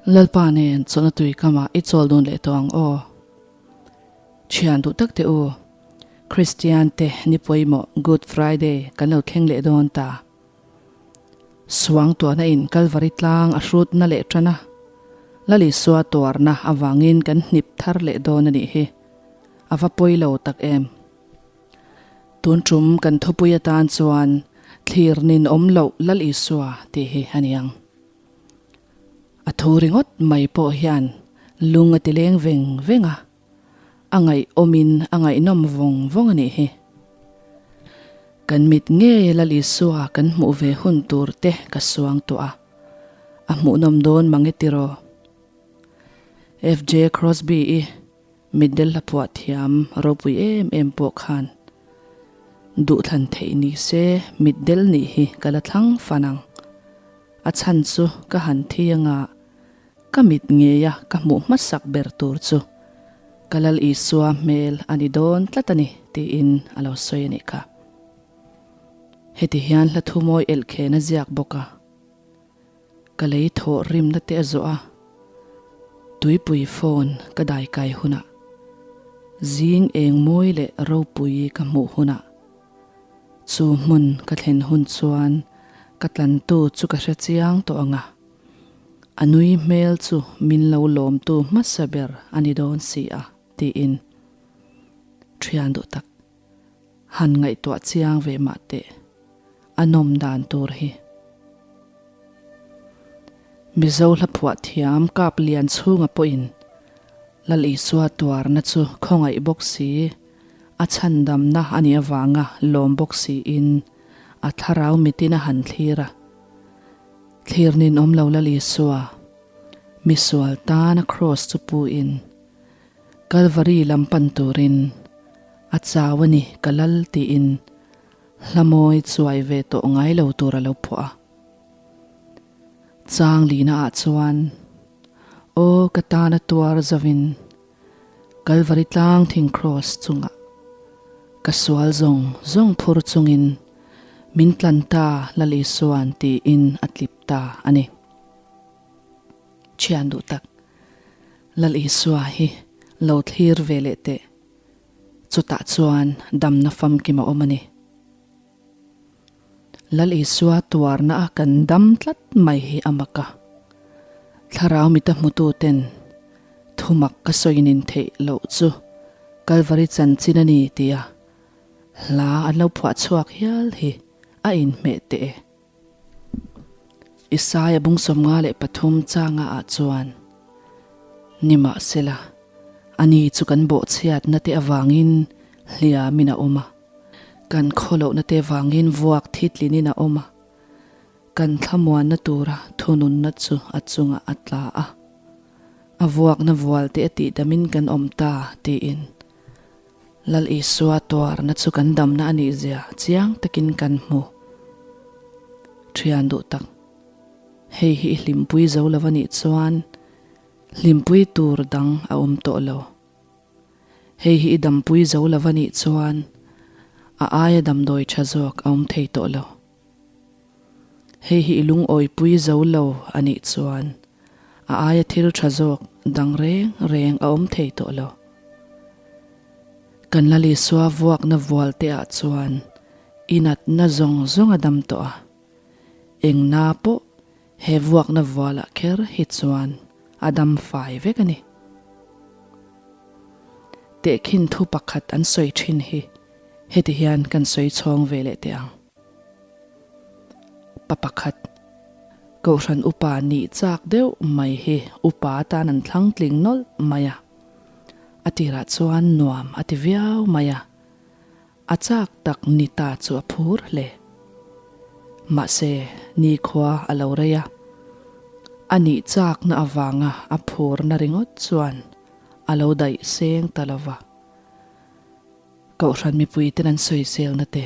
Lalpa nen chawlhna tui kamah i chawl dun leh tawh ang aw. Thian duh tak teh u, Kristian te ni pawimawh Good Friday kan lo thleng leh dawn ta. Suangtuahna in Kalvari tlang a hrutna leh tan a, Lal Isua tuarna avangin kan hnip thar leh dawn a nih hi. A va pawi lo tak em. Tun tum kan thupui atan chuan thlir nin awm loh Lal Isua tih hi a ni ang. A thu ringawt mai pawh hian lung a ti leng veng veng a, a ngaihawmin a ngaihnawm vawng vawng a nih hi. Kan mit ngei Lal Isua kan hmuh ve hun tur te ka suang tawh a, a hmuhnawm dawn mange tiraw? FJ Crosby-i Mitdel hla phuah thiam ropui em em pawh khan duhthlan theih ni se mitdel nih hi ka la thlang fan ang. A chhan chu ka han thi anga ka mit ngeia ka hmuh hmasak ber tur chu ka Lal Isua hmel a ni dawn tlat a ni tiin a lo sawi a nih kha. Heti hian hla thu mawi elkhen a ziak bawk a. Ka lei thawh rimna te a zawh a, tuipui phone ka dai kai hunah, zing eng mawi leh ropui ka hmuh hunah, chu hmun ka thlen hun chuan ka tlantu chu ka hre chiang tawh ang a, a nui hmel chu min lo lawmtu hmasa ber a ni dawn si a, tiin thian duh tak han ngaihtuah chiang ve mah teh a nawm dan tur hi. Mizo hla phuah thiam kap lian chhunga pawhin Lal Isua tuarna chu khawngaih bawk si, a chhandamna a nih avanga lawm bawk siin a thlarau mitin a han thlir a. Thlir nin awm lo Lal Isua, misual tana kraws chu pu in, Kalvari lam pan turin a chau a ni ka lal tiin hla mawi chuai ve tawh ngai lo tur a lo phuah a. Chang lina ah chuan Aw ka tan a tuar zovin Kalvari tlang thing kraws chungah ka sual zawng zawng phur chungin min tlan ta Lal Isuan tiin a tlip ta a ni. Thian duh tak, Lal Isua hi lo thlir ve leh teh. Chutah chuan damna famkim a awm a ni. Lal Isua tuarna a kan dam tlat mai hi a mak a. Thlarau mita hmutu ten thumak ka sawinin theih loh chu Kalvari chanchin a ni tia hla an lo phuah chhuak hial hi a inhmeh teh e. Isaia bung 53 changa ah chuan, Nimahsela, ani chu kan bawhchhiatna te avangin hliamin a awm a, kan khawlohna te vangin vuak thitlinin a awm a, kan thlamuanna tura thununna chu a chungah a tla a, a vuakna vual te a tihdamin kan awm ta, tiin Lal Isua tuarna chu kan damna a nih zia chiang takin kan hmu. Thian duh tak, hei hi i hlimpui zo lo a nih chuan hlimpui tur dang a awm tawh lo. Hei hi i dampui zo lo a nih chuan a aia damdawi tha zawk a awm thei tawh lo. Hei hi i lungawipui zo lo a nih chuan a aia thil tha zawk dang reng reng a awm thei tawh lo. Kan Lal Isua vuakna vual te ah chuan i natna zawng zawng a dam tawh a, eng na pawh he vuakna vual ah kher hi chuan a dam fai vek a ni. Tehkhin thu pakhat an sawi thin hi heti hian kan sawi chhawng ve leh teh ang. Pa pakhat, Kohhran upa nih chak deuh mai hi upa atan an thlang tling nawlh mai a. A tirah chuan nuam a ti viau mai a, a chak tak ni ta chu a phur hle. Mahse, nikhua a lo rei a, a nih chakna avanga a phurna ringawt chuan a lo daih seng ta lo va. Kohhran mipuiten an sawiselna te,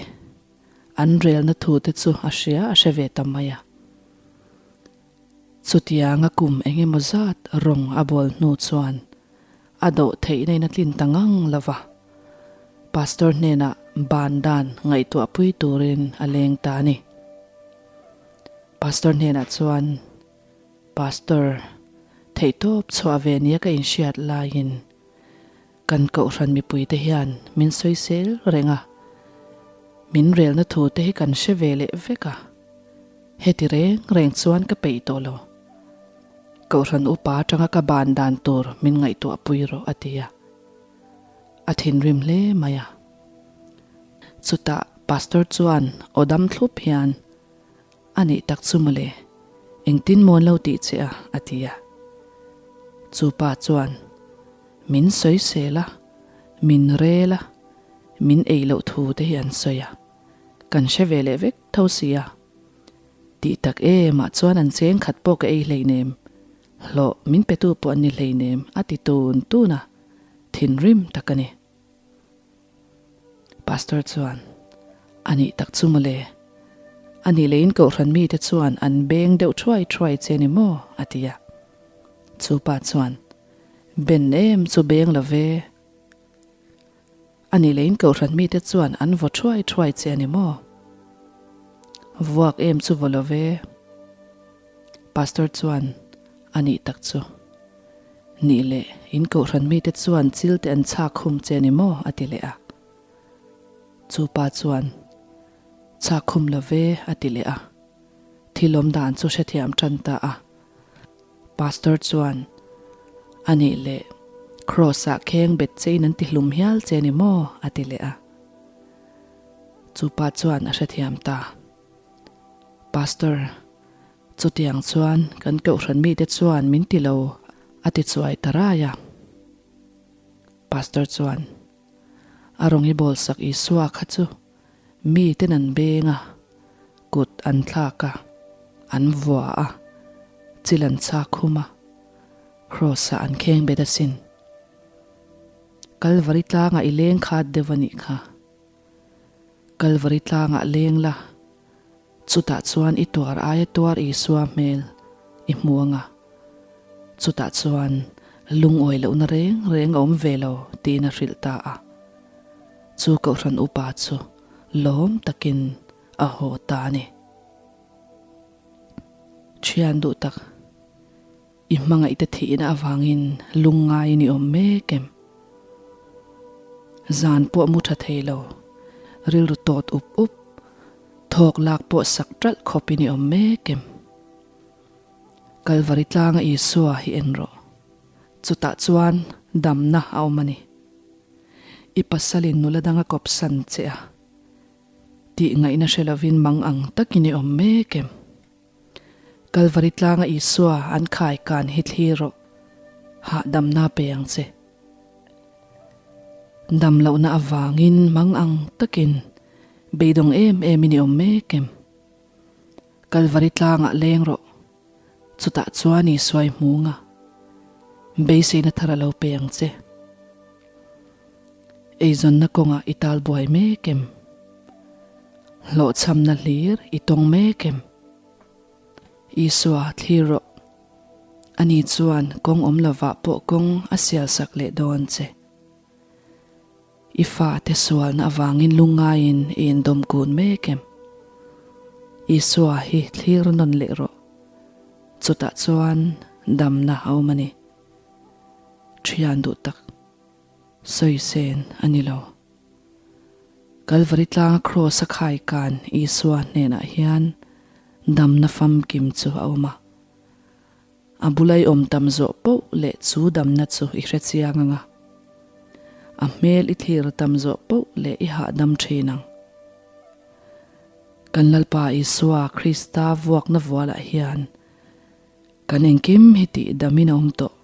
an relna thu te chu a hria a hre ve ta mai a. Chutianga kum eng emaw zat rawng a bawl hnu chuan a dawh theihna in a tlin ta ngang lo va, Pastor hnenah ban dan ngaihtuahpui turin a leng ta a ni. Pastor hnenah chuan, Pastor, Theihtawp chhuah ve nia ka inhriat laiin kan kohhran mipuite hian min sawisel reng a, min relna thu te hi kan hre ve leh vek a, heti reng reng chuan ka peih tawh lo. Kohhran upa atanga ka ban dan tur min ngaihtuah pui rawh a ti a, a thinrim hle mai a. Chutah Pastor chuan aw dam thlup hian, A nih tak chu mawle, engtin mawn lo tih che a? a ti a. Chu pa chuan, Min sawisel a, min rel a, min ei loh thu te hi an sawi a, kan hre ve leh vek tho si a. Tih tak emah chuan an cheng khat pawh ka ei hleinem, hlawh min petu pawh an ni hleinem a ti tun tun a, thinrim tak a ni. Pastor chuan, A nih tak chu mawle. A nih leh in kohhran mite chuan an beng deuh thuai thuai che ni maw? a ti a. Chu pa chuan, Ben em chu beng lo ve. A nih leh in kohhran mite chuan an vaw thuai thuai che a ni maw? Vuak em chu vaw lo ve. Pastor chuan, A nih tak chu. Nih leh, in kohhran mite chuan chil te an chhak khum che ni maw? a ti leh a. Chu pa chuan, Chhak khum lo ve, a ti leh a. Thil awm dan chu hrethiam tan ta a. Pastor chuan, A nih leh, Kraws-ah kheng bet chein an ti hlum hial che ni maw? a ti leh a. Chu pa chuan a hrethiam ta. Pastor, Chutiang chuan kan kohhran mite chuan min ti lo a ti chuai ta rai a. Pastor chuan, A rawngi bawlsak Isua kha chu miten an beng a, kut an thlak a, an vua a, chil an chak hum a, Kraws-ah an kheng bet asin. Kalvari tlangah i leng khat deuh a nih kha. Kalvari tlangah leng la. Chutah chuan i tuar aia tuar Isua hmel i hmu ang a, chutah chuan lungawi lohna reng reng a awm ve lo tiin a hrilh ta a. Chu Kohhran upa chu lawm takin a haw ta a ni. Thian duh tak, i hmangaihte thihna avangin lungngaiin i awm mek em? Zan pawh mu tha thei lo, rilru tawt up up, Thawk lak pawh sak ṭalh khawpin i awm mek em? Kalvari tlanga Isua hi en rawh. Chutah chuan damna a awm a ni. I pasalin nula danga kawpsan che a, tih ngaihna hre lovin mang ang takin i awm mek em? Kalvari tlanga Isua an khai kan hi thlir rawh, hahdamna pe ang che. Dam lohna avangin mang ang takin beidawng em emin i awm mek em? Kalvari tlangah leng rawh, chutah chuan Isua i hmu nga, beiseina thar a lo pe ang che. Eizawnna kawngah i tal buai mek em? Hlawhchhamna hlir i tawng mek em? Isua thlir rawh. Ani chuan kawng awm lovah pawh kawng a sialsak leh dawn che. I fate sualna avangin lungngaiin i indawm kun mek em? Isua hi thlir nawn leh rawh. Chutah chuan damna a awm a ni. Thian duh tak. Sawi sen a ni lo. Kalvari tlanga Kraws a khai kan Isua hnenah hian damna famkim chu a awm a. A bula i awm tam zawh poh leh chu damna chu i hre chiang ang a. A hmel i thlir tam zawh poh leh i hahdam thin ang. Kan Lalpa Isua Krista vuakna vualah hian kan engkim hi tih damin a awm tawh.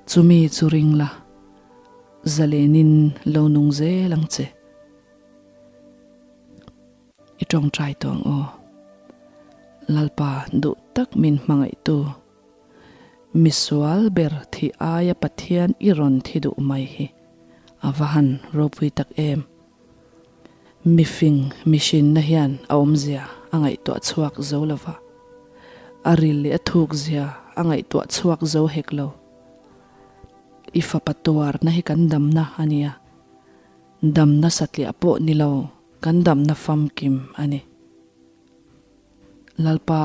Chumi chu ring la, zalenin lo nung zel ang che. I tawngtai tawh ang aw. Lalpa duh tak min hmangaihtu, misual ber thih aia Pathian i rawn thi duh mai hi a va han ropui tak em. Mifing mihrinna hian a awmzia a ngaihtuah chhuak zo lo va, a ril leh a thukzia a ngaihtuah chhuak zo hek lo. I fapa tuarna hi kan damna a nia, damna satliah pawh ni lo, kan damna famkim a ni. Lalpa,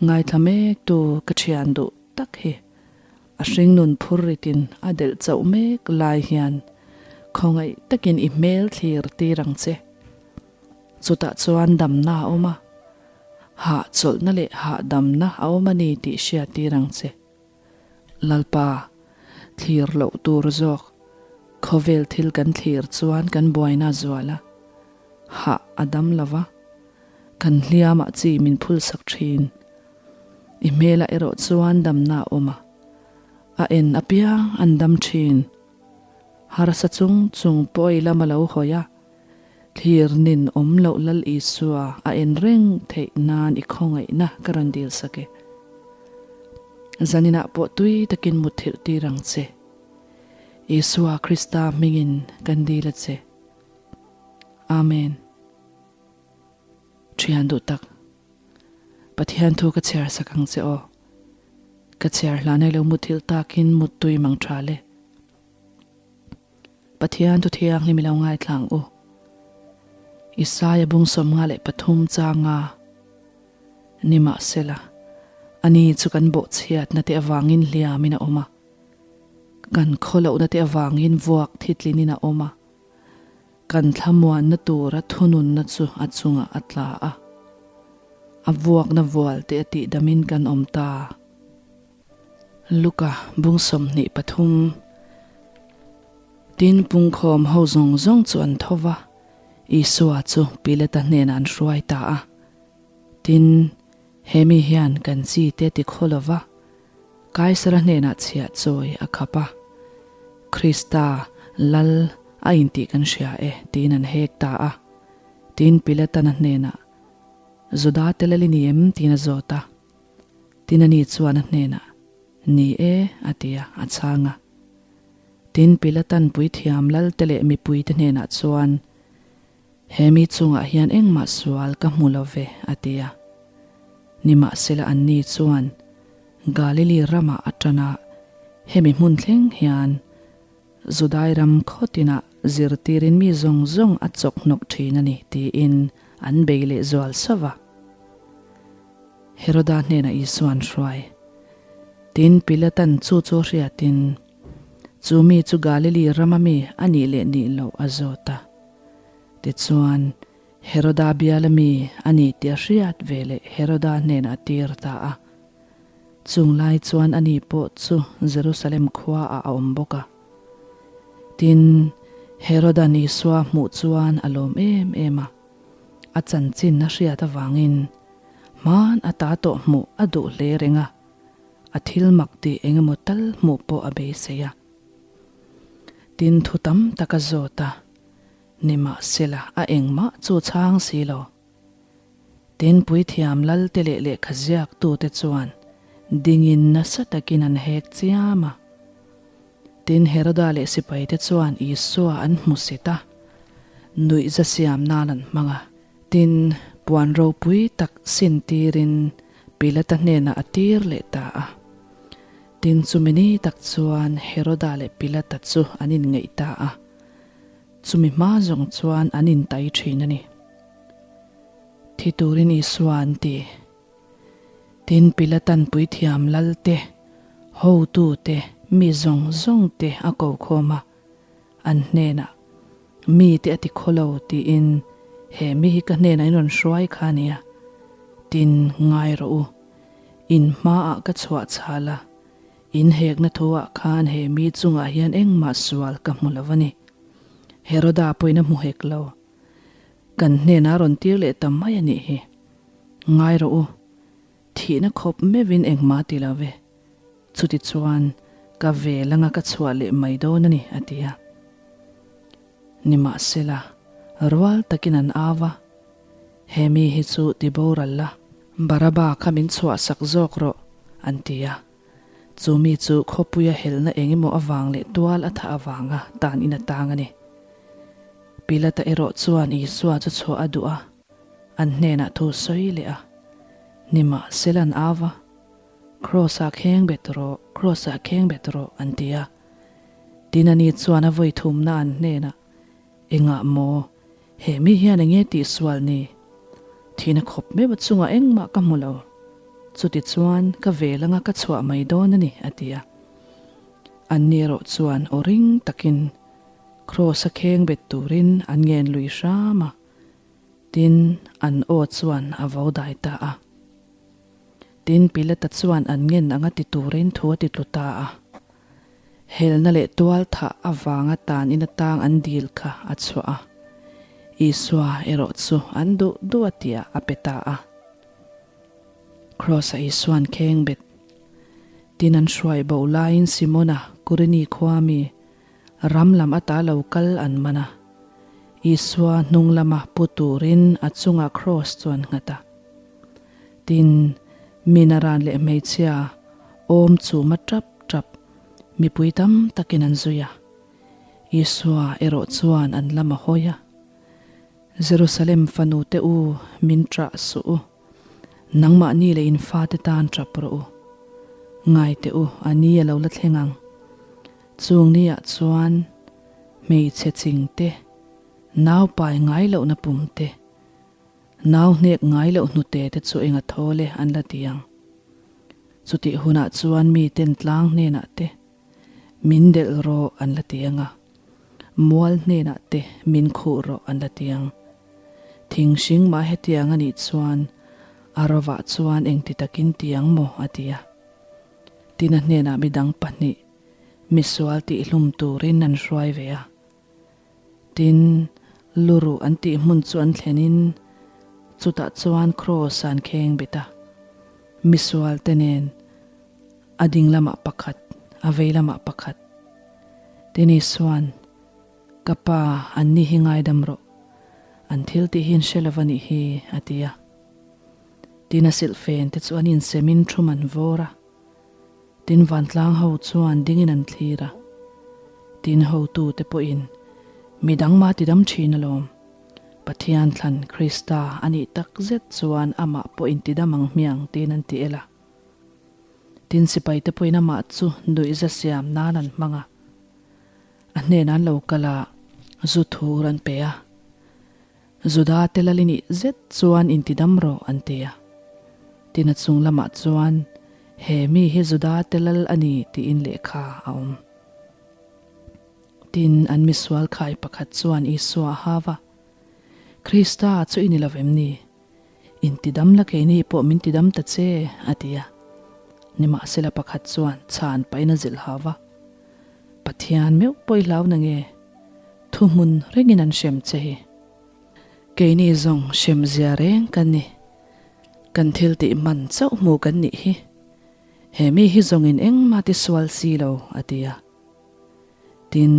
ngaithla mektu ka thian duh. tak hi a hringnun phur ritin a delh chauh mek lai hian khawngaih takin i hmel thlir tir ang che. Chutah chuan damna a awm a, hahchawlhna leh hahdamna a awm a ni tih hriat tir ang che. Lalpa, thlir loh tur zawk, khawvel thil kan thlir chuan kan buaina a zual a, hah a dam lo va, kan hliamah chi min phulsak thin. I hmelah erawh chuan damna a awm a, a en apiang an dam thin. Harsa chung chung pawh i lam a lo hawi a, Thlir nin awm loh Lal Isua a en reng theih nan i khawngaihna ka rawn dil sak e. Zaninah pawh tui takin mutthilh tir ang che. Isua Krista hmingin kan dil a che. Amen. Thian duh tak, Pathian thu ka chhiar sak ang che aw. Ka chhiar hlan ai lo mutthilh takin muttui mang tha le. Pathian thu thianghlim i lo ngaithla ang u. Isaia bung 53 changa Nimahsela, ani chu kan bawhchhiatna te avangin hliamin a awm a, kan khawlohna te avangin vuak thitlinin a awm a, kan thlamuanna tura thununna chu a chungah a tla a, a vuakna vual te a tihdamin kan awm ta. Luka bung 23 Tin pungkhawm ho zawng zawng chu an tho va, Isua chu Pilata hnenah an hruai ta a. Tin, he mi hian kan chi te ti khaw lo va, Kaisara hnenah chhiah chawi a khap a, Krista, Lal, a intih kan hria e, tiin an hek ta a. Tin, Pilatan a hnenah, Juda te lal i ni em? tiin a zawt a. Tin ani chuan a hnenah, Ni e, a ti a, a chhang a. Tin Pilatan puithiam lalte leh mipuite hnenah chuan, He mi chungah hian engmah sual ka hmu lo ve, a ti a. Nimahsela anni chuan Galili ramah a tan a, hemi hmun thleng hian Judai ram khaw tinah zirtirin mi zawng zawng a chawk hnawk thin a ni, tiin an bei leh zual sauh va. Heroda hnenah Isua an hruai. Tin, Pilatan chu chu hriatin, chu mi chu Galili rama mi a nih leh nih loh a zawt a. Tichuan, Heroda biala mi a ni tih a hriat veleh Heroda hnenah a tir ta a. Chung lai chuan ani pawh chu Jerusalem khuaah a awm bawk a. Tin, Heroda'n Isua hmuh chuan a lawm em em a. A chanchin a hriat avangin hmaan a ta tawh hmuh a duh hle reng a, a thil mak tih eng emaw tal hmuh pawh a beisei a. Tin, thu tam tak a zawt a, nimahsela a engmah chu chhang si lo. Tin, puithiam lalte leh lehkha ziaktute chuan dingin nasa takin an hek chiam a. Tin, Heroda leh sipaite chuan Isua an hmu sit a, nuihza siam nan an hmang a. Tin, puan ropui tak sin tirin Pilata hnenah a tir leh ta a. Tin, chumi ni tak chuan Heroda leh Pilata chu an inngeih ta a. Chumi hma zawng chuan an intai thin a ni. Thi turin Isua an ti. Tin, Pilatan puithiam lal te, hotu te, mi zawng zawng te a ko khawm a, an hnenah, Mi te a ti khaw lo tiin he mi hi ka hnenah in rawn hruai kha a nia. Tin, ngai rawh u. In hmaah ka chhuah chhal a, in hekna thuah khan he mi chungah hian engmah sual ka hmu lo a ni. Heroda pawhin a hmu hek lo. Kan hnenah rawn tir leh ta mai a nih hi. Ngai rawh u, thihna khawp meuhin engmah ti lo ve. Chutichuan, ka vel anga ka chhuah leh mai dawn a ni, a ti a. Nimahsela, rual takin an au a, He mi hi chu ti boral la, Baraba kha min chhuahsak zawk rawh, an ti a. Chu mi chu khawpuia helna eng emaw avang leh tual a thah avanga tan in a tang a ni. Pilata erawh chuan Isua chu chhuah a duh a, an hnenah thu sawi leh a, Nimahsela an au va, Kraws-ah kheng bet rawh, Kraws-ah kheng bet rawh, an ti a. Tin ani chuan a vawi thumna an hnenah, Engah maw? He mi hian enge tihsual ni? Thihna khawp meuh a chungah engmah ka hmu lo. Chutichuan, ka vel anga ka chhuah mai dawn a ni, a ti a. Anni erawh chuan aw ring takin Kraws-a kheng bet turin an ngen lui hram a, tin, an aw chuan a vo dai ta a. Tin, Pilata chuan an ngen anga ti turin thu a ti tlu ta a. Helna leh tual thah avanga tan in atang an dil kha a chhuah a, Isua erawh chu an duh duh a tihah a pe ta a. Kraws-a Isua'n kheng bet. Tin an hruai bo laiin Simona, Kurini khua mi, ram lam ata lo kal an man a. Isua hnung lama pu turin a chungah kraws chu an nghat a. Tin, mi naran leh hmeichhia awm chuma tap tap mipui tam takin an zui a. Isua erawh chuan an lam a hawi a. Jerusalem fanu te u, min ṭah suh u. Nangmahni leh in fate tan ṭap rawh u. Ngai teh u, a ni a lo la thleng ang. Chung niah chuan hmeichhe ching te, nau pai ngai lohna pum te, nau hnek ngai loh hnute te chu eng a thawl e an la ti ang. Chutih hunah chuan miten tlang hnenah te, Min delh rawh an la ti ang a, mual hnenah te min khuh rawh an la ti ang. Thing hring mah hetiang a nih chuan a rovah chuan engti takin ti ang maw a ti a. Tina hnenah midang pahnih misual tihhlum turin an hruai ve a. Tin, luruh an tih hmun chu an thlenin chutah chuan kraws an kheng bet a. Misual te nen a ding lamah pakhat, a vei lamah pakhat. Tin Isua'n, Ka pa, anni hi ngaidam rawh. An thil tih hi an hre lo va nih hi, a ti a. Tin a silhfen te chu an insemin thum an vawr a. Tin vantlang ho chuan dingin an thlir a, tin hotute pawhin midang mah tidam thin alawm. Pathian thlan Krista a nih tak zet chuan amah pawh intidam ang hmiang tiin an ti el a. Tin sipaite pawhin amah chu nuihza siam nan an hmang a. A hnenah an lo kal a, zu thur an pe a. Juda te lal i nih zet chuan intidam rawh an ti a. Tin a chung lamah chuan he mi hi Juda te lal a ni tiin lehkha a awm. Tin an misual khai pakhat chuan Isua a hau a, Krista chu i ni lo vem ni? Intidam la keini pawh min tidam ta che a ti a. Nimahsela pakhat chuan chhan pahin a zilh hau va, Pathian meuh pawh i hlau na nge? Thuhmun rengin an hrem che hi. Keini zawng hrem zia reng kan ni. Kan thil tih man chauh hmu kan nih hi. He mi hi zawngin engmah ti sual si lo, a ti a. Tin,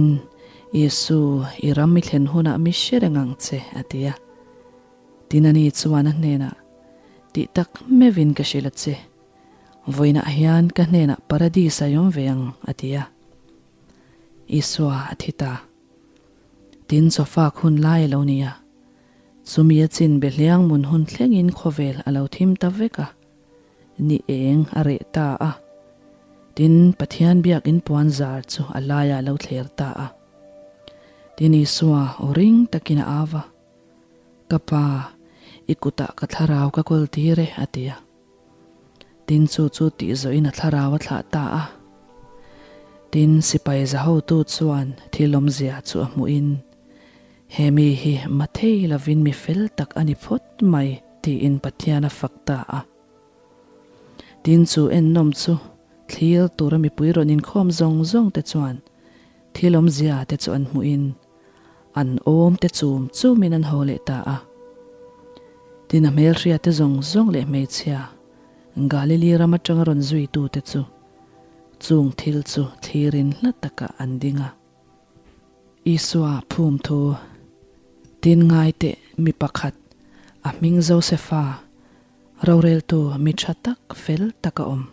Isu, i ram i thlen hunah mi hre reng ang che, a ti a. Tin ani chuan a hnenah, Tih tak meuhin ka hrilh a che. Vawiinah hian ka hnenah Paradis a awm ve ang, a ti a. Isua a thi ta. Tin chawfak hun lai a lo ni a, chumi a chin be hliang mun hun thlengin khawvel a lo thim ta vek a, ni eng a reh ta a. Tin Pathian biakin puan zar chu a laiah a lo thler ta a. Tin Isua aw ring takin a au va, Ka pa, i kutah ka thlarau ka kawl tir e, a ti a. Tin chu chu tih zawhin a thlarau a thlah ta a. Tin sipai za hotu chuan thil awmzia chu a hmuhin, He mi hi mathei lovin mi fel tak a ni phawt mai tiin Pathian a fak ta a. Tin chu ennawm chu thlir tura mipui rawn inkhawm zawng zawng te chuan thil awmzia te chu an hmuhin, An awm te chum chumin an haw leh ta a. Tin a hmelhria te zawng zawng leh hmeichhia Galili ram atanga rawn zuitu te chu chung thil chu thlirin hla takah an ding a. Isua phum thu tin ngai teh mi pakhat a hming Josefa roreltu mi tha tak fel tak a awm.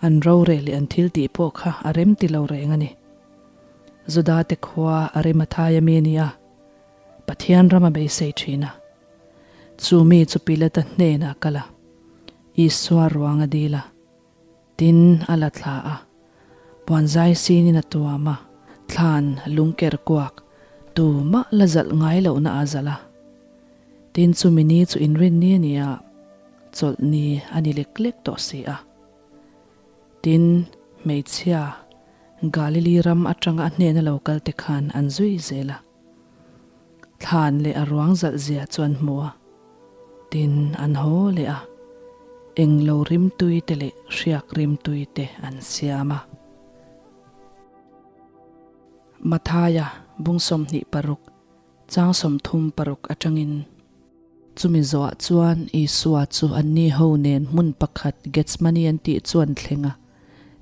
An rorel leh an thil tih pawh kha a rem ti lo reng a ni. Juda te khua a rem a thai a mi a ni a, Pathian ram a beisei thin a. Chu mi chu Pilata hnenah a kal a, Isua ruang a dil a, tin a la thla a, puanzai sinin a tuam a, thlan lungker kuak tumah la zalh ngai lohna a zalh a. Tin chumi ni chu inrinni a ni a. Chawlhni a ni lek lek tawh si a. Tin, hmeichhia Galili ram atanga a hnena lo kal te khan an zui zel a. Thlan leh a ruang zalh zia chu an hmu a. Tin, an haw leh a, englo rimtui te leh hriak rimtui te an siam a. Mathaia bung 26, chang 36 atangin. Chumi zawhah chuan Isua chu anni ho nen hmun pakhat Gethsemane an tih chu an thleng a.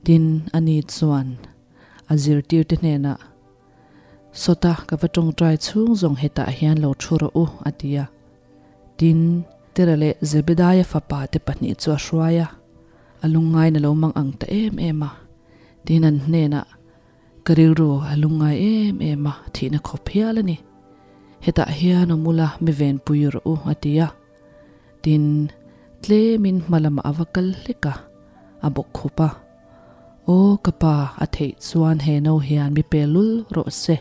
Tin, ani chuan a zirtirte hnenah, Sawta ka va tawngtai chhung zawng hetah hian lo thu rawh u, a ti a. Tin, Tera leh Zebedaia fapa te pahnih chu a hruai a, a lungngain a lo mang ang ta em em a. Tin, an hnenah, Ka rilru a lungngai em em a, thihna khawp hial a ni. Hetah hian awm ula mi venpui rawh u, a ti a. Tin, tlemin hma lamah a va kal hlek a, a bawk khup a. Aw ka pa, a theih chuan he no hian mi pe lul rawh se.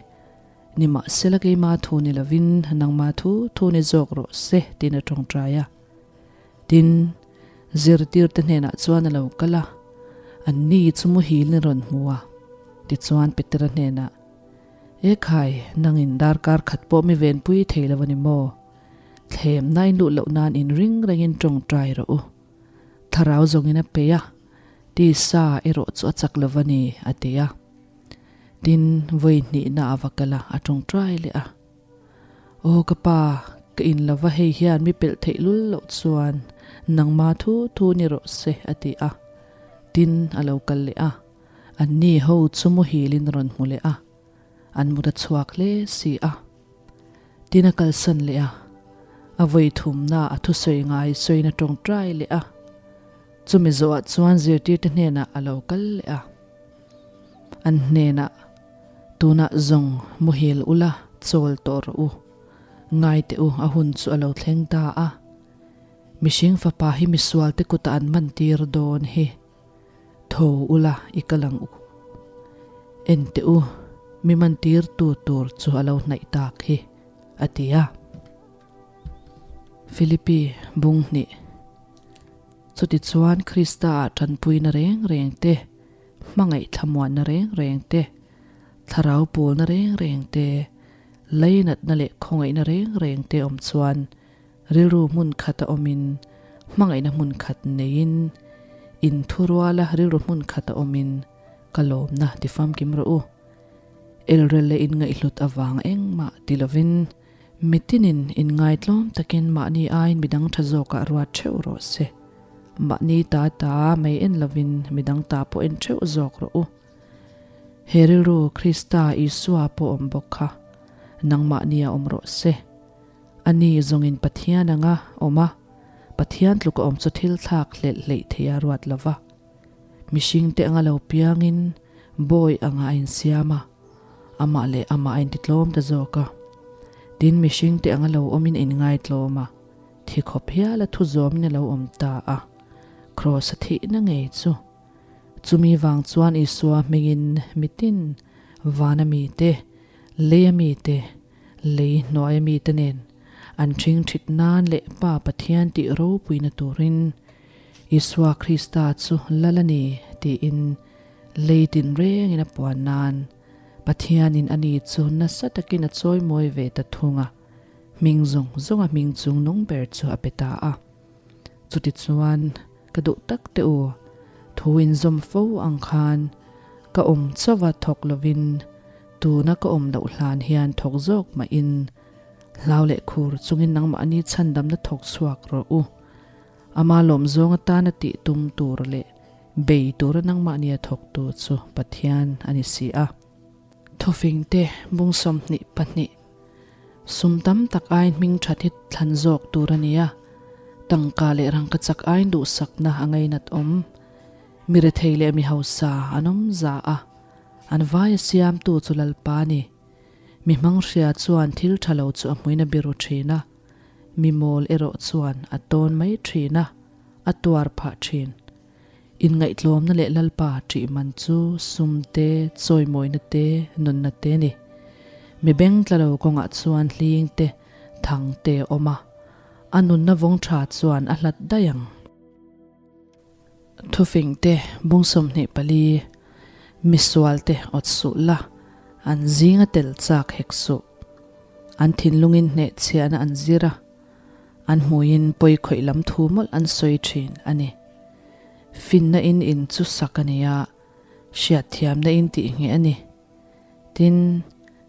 Nimahsela keima thu ni lovin nangma thu thu ni zawk rawh se, tiin a tawngtai a. Tin, zirtirte hnenah chuan a lo kal a, anni chu muhilin a rawn hmu a. Tichuan Petera hnenah, Ekhai, nangin darkar khat pawh mi venpui thei lo a ni maw? Thlemna in luh loh nan inring rengin tawngtai rawh u. Thlarau zawngin a pe a, tisa erawh chu a chak lo va ni, a ti a. Tin, vawi hnihna a va kal a, a tawngtai leh a. Aw ka pa, ka in lo va hei hian mi pelh theih lul loh chuan nangma thu thu ni rawh se, a ti a. Tin, a lo kal leh a, anni ho chu muhilin rawn hmu leh a, an mut a chhuak hle si a. Tin a kalsan leh a, a vawi thumna a thusawi ngai sawiin a tawngtai leh a. Chumi zawhah chuan zirtirte hnenah a lo kal leh a. An hnenah, Tunah zawng muhil ula chawl tawh rawh u. Ngai teh u, a hun chu a lo thleng ta a. Mihring fapa hi misualte kutah an man tir dawn hi. Tho ula i kal ang u. En teh u, mi man tirtu tur chu a lo hnaih tak hi, a ti a. Philippi bung hnih. Chutichuan Krista-ah tanpuina reng reng te, hmangaih thlamuanna reng reng te, thlarau pawlna reng reng te, leinatna leh khawngaihna reng reng te awm chuan rilru hmun khata awmin hmangaihna hmun khat neiin inthuruala rilru hmun khata awmin ka lawmna ti famkim rawh u. Elrel leh inngaihhlut avang engmah ti lovin Mitinin inngaitlawm takin mahni aiin midang tha zawkah ruat theuh rawh se. Mahni ta ta mai en lovin midang ta pawh en theuh zawk rawh u. He rilru Krista Isua pawh awm bawk kha nangmahnia awm rawh se. Ani zawngin Pathian anga awm a, Pathian tluka awm chu thil thlak hlelh hleih theih a ruat lo va. Mihringte anga lo piangin bawi anga a insiam a. Amah leh amah a intitlawm ta zawk a. Tin, mihringte anga lo awmin a inngaitlawm a, thi khawp hial a thu zawmin a lo awm ta a. Kraws a thihna ngei chu. Chumi vang chuan Isua hmingin mitin, vana mite, leia mite, lei hnuaia mite nen an ṭhing ṭhit nan leh Pa Pathian tih ropuina turin Isua Krista chu Lal a ni tiin Lei tinrengin a puan nan Pathianin ani chu nasa takin a chawimawi ve ta thung a, hming zawng zawnga hming chung nung ber chu a pe ta a. Chutichuan, ka duh tak teh u, thu inzawm fo ang khan ka awm chauha thawk lovin tuna ka awm loh hlan hian thawk zawk mahin hlau leh khur chungin nangmahni chhandamna thawk chhuak rawh u. Ama lawm zawng atana tih tum tur leh Bei tura nangmahnia thawktu chu Pathian a ni si a. Thawfingte bung 22 Sum tam tak aiin hming that hi thlan zawk tur a ni a, tangka leh rangka chak aiin duhsakna a ngainat awm. Mi rethei leh mi hausa an awm za a, an vaia siamtu chu Lalpa a ni. Mi hmanghria chuan thil tha lo chu a hmuin a biru thin a, mi mawl erawh chuan a tawn mai thin a, a tuar phah thin. Inngaihtlawmna leh Lalpa ṭih man chu sum te, chawimawina te, nunna te a ni. Mi beng tla lo kawngah chuan hling te, thang te a awm a, a nunna vawng ṭha chuan a hlat daih ang. Thufingte bung 24, Misualte awt suh la, an zinga tel chak hek suh. An thinlungin hnehchhiahna an zir a, an hmuiin pawi khawih lam thu mawlh an sawi thin a ni. Finna in in chu sak a ni a, hriatthiamna in tih ngheh a ni. Tin,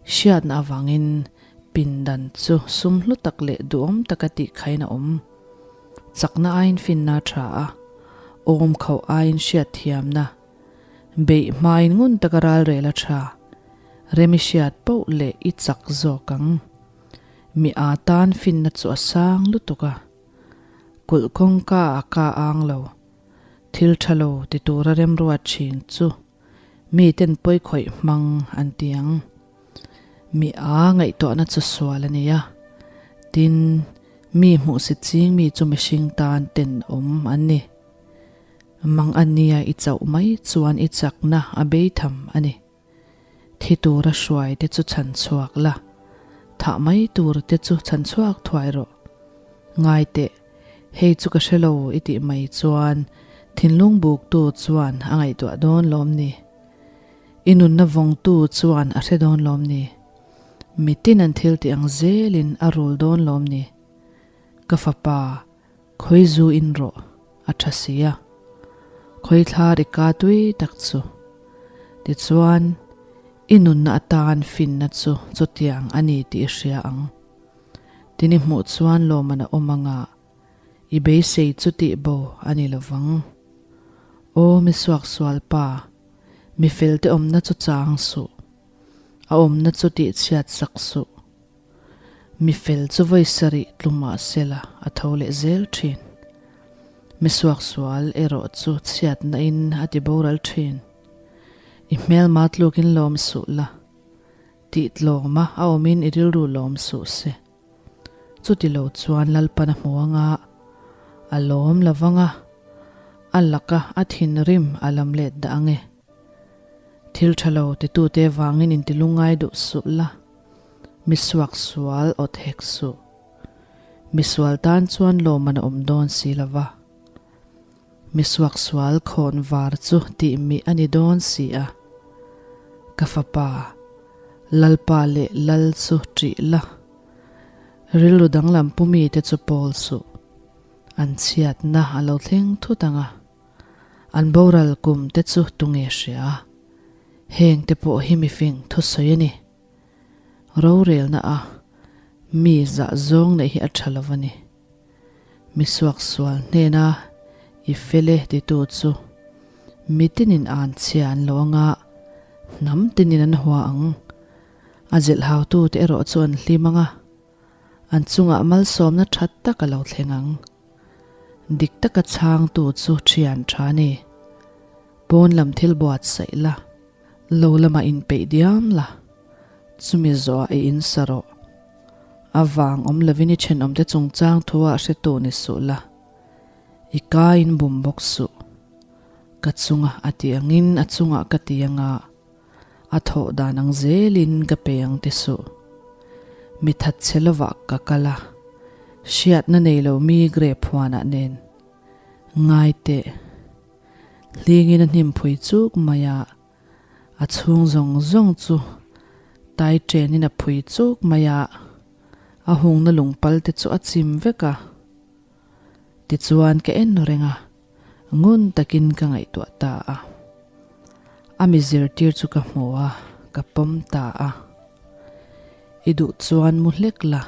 hriatna avangin pindan chu sum hlu tak leh duhawm taka tih khain a awm. Chakna aiin finna a tha a, awm khauh aiin hriatthiamna, beih hmain ngun taka ralrel a tha. Rem i hriat poh leh i chak zawk ang. Mi aa tan finna chu a sang lutuk a, kulh kawngka a ka ang lo. Thil tha lo ti tura remruat thin chu miten pawi khawih hmang an ti ang. Mi a ngaihtuahna chu sual a ni a, tin, mi hmuhsit ching mi chu mihring tan tenawm an ni. Mang a nia i chauh mai chuan i chakna a bei tham a ni. Thi tura hruai te chu chhan chhuak la, thah mai tur te chu chhan chhuak thuai rawh. Ngai teh, hei chu ka hre lo i tih mai chuan thinlung buktu chuan a ngaihtuah dawn lawm ni? I nunna vawngtu chuan a hre dawn lawm ni? Mitin an thil tih ang zelin a rul dawn lawm ni? Ka fapa, Khawi zu in rawh, a tha si a. Khawi thla ri ka tui tak chu. Tichuan, i nunna atan finna chu chutiang a ni tih i hria ang. Tin i hmuh chuan lawmman a awm anga i beisei chu tih bo a ni lovang. Aw mi suaksual pa, mi felte awmna chu chang suh. A awmna chu tihchhiat sak suh. Mi fel chu vawi sarih tlu mah sela a tho leh zel thin. Mi suaksual erawh chu chhiatna in a ti boral thin. I hmelma tlukin lawm suh la, tih tlawma a awmin i rilru lawm suh se. Chuti lo chuan Lalpan a hmu anga, a lawm lo vanga, a laka a thinrim a lam let dah ange. Thil tha lo titute vangin intilungai duh suh la. Mi suaksual awt hek suh. Mi sual tan chuan lawmman a awm dawn si lo va. Mi suaksual khawn var chu tih mih a ni dawn si a. Ka fapa, Lalpa leh Lal chu ṭih la. Rilru danglam pu mite chu pawl suh. An chhiatna a lo thleng thut ang a. An boral kum te chu tunge hria? Heng te pawh hi mifing thusawi a ni. Rorelna a mi zah zawng neih hi a tha lo a ni. Mi suaksual hnena i fel e titu chu mi tinin an chhia an lo anga hnam tinin an hua ang. A zilhhautute erawh chu an hlim anga an chungah malsawmna tha tak a lo thleng ang. Dik taka chhangtu chu thian tha a ni. Pawn lam thil buatsaih la. Lo lamah inpeih diam la, chumi zawhah i insa rawh. A vang awm lovin i thenawmte chungchang thuah hretu ni suh la, i ka in bum bawk suh. Ka chunga a ti angin a chungah ka ti anga, a thawh dan ang zelin ka pe ang ti suh. Mi thatchhe lovah ka kal a, hriatna nei lo mi grep huanah nen. Ngai teh. Hlingin a hnim phui chuk mai a, a chhung zawng zawng chu tai chenin a phui chuk mai a, a hungna lungpal te chu a chim vek a. Tichuan ka en reng a, ngun takin ka ngaihtuah ta a. A mi zirtir chu ka hmu a, ka pawm ta a. I duh chuan mu hlek la,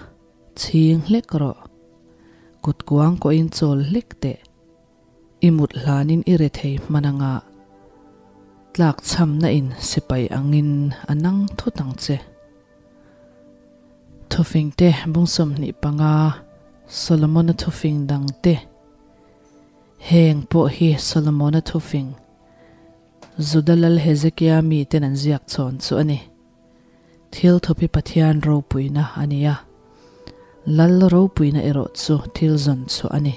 chhing hlek rawh. Kut kuang kawhin chawl hlek teh. I mut hlanin i rethei hman anga tlakchhamna in sipai angin a nang thut ang che. Thufing te bung 25 Solomona thufing dang te Heng pawh hi Solomona thufing Juda lal Hezekia miten an ziak chhawn chu a ni. Thil thup hi Pathian ropuina a ni a, Lal ropuina erawh chu thil zawn chhuah a ni.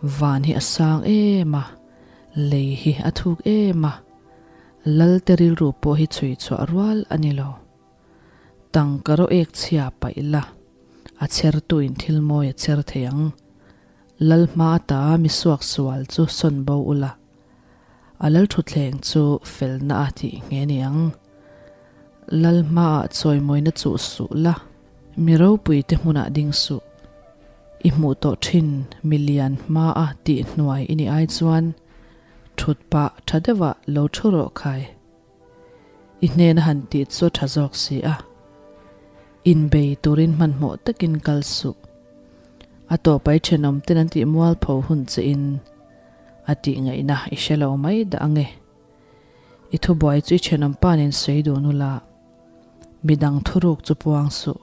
Van hi a sang em a, lei hi a thuk em a, Lal te rilru pawh hi chhui chhuah rual a ni lo. Tangka rawh ek chhia paih la, a chhertuin thil mawi a chher thei ang. Lal hma ata mi suaksual chu sawn bo ula. A lalthutthleng chu felna a tih nghe ni ang. Lal hmaah chawimawina chuh suh la, mi ropuite hmunah ding suh. I hmuh tawh thin mi lian hmaa tih hnuai i nih ai chuan thut pah tha deuhah lo thu rawh khai. I hnena han tih chu a tha zawk si a. Inbei turin hmanhmawh takin kal suh. A tawpai thenawm ten an tih mualpho hun che in a tih ngaihna i hre lo mai dah ange. I thubuai chu i thenawm pa nen sawi dun ula, midang thuruk chu puang suh.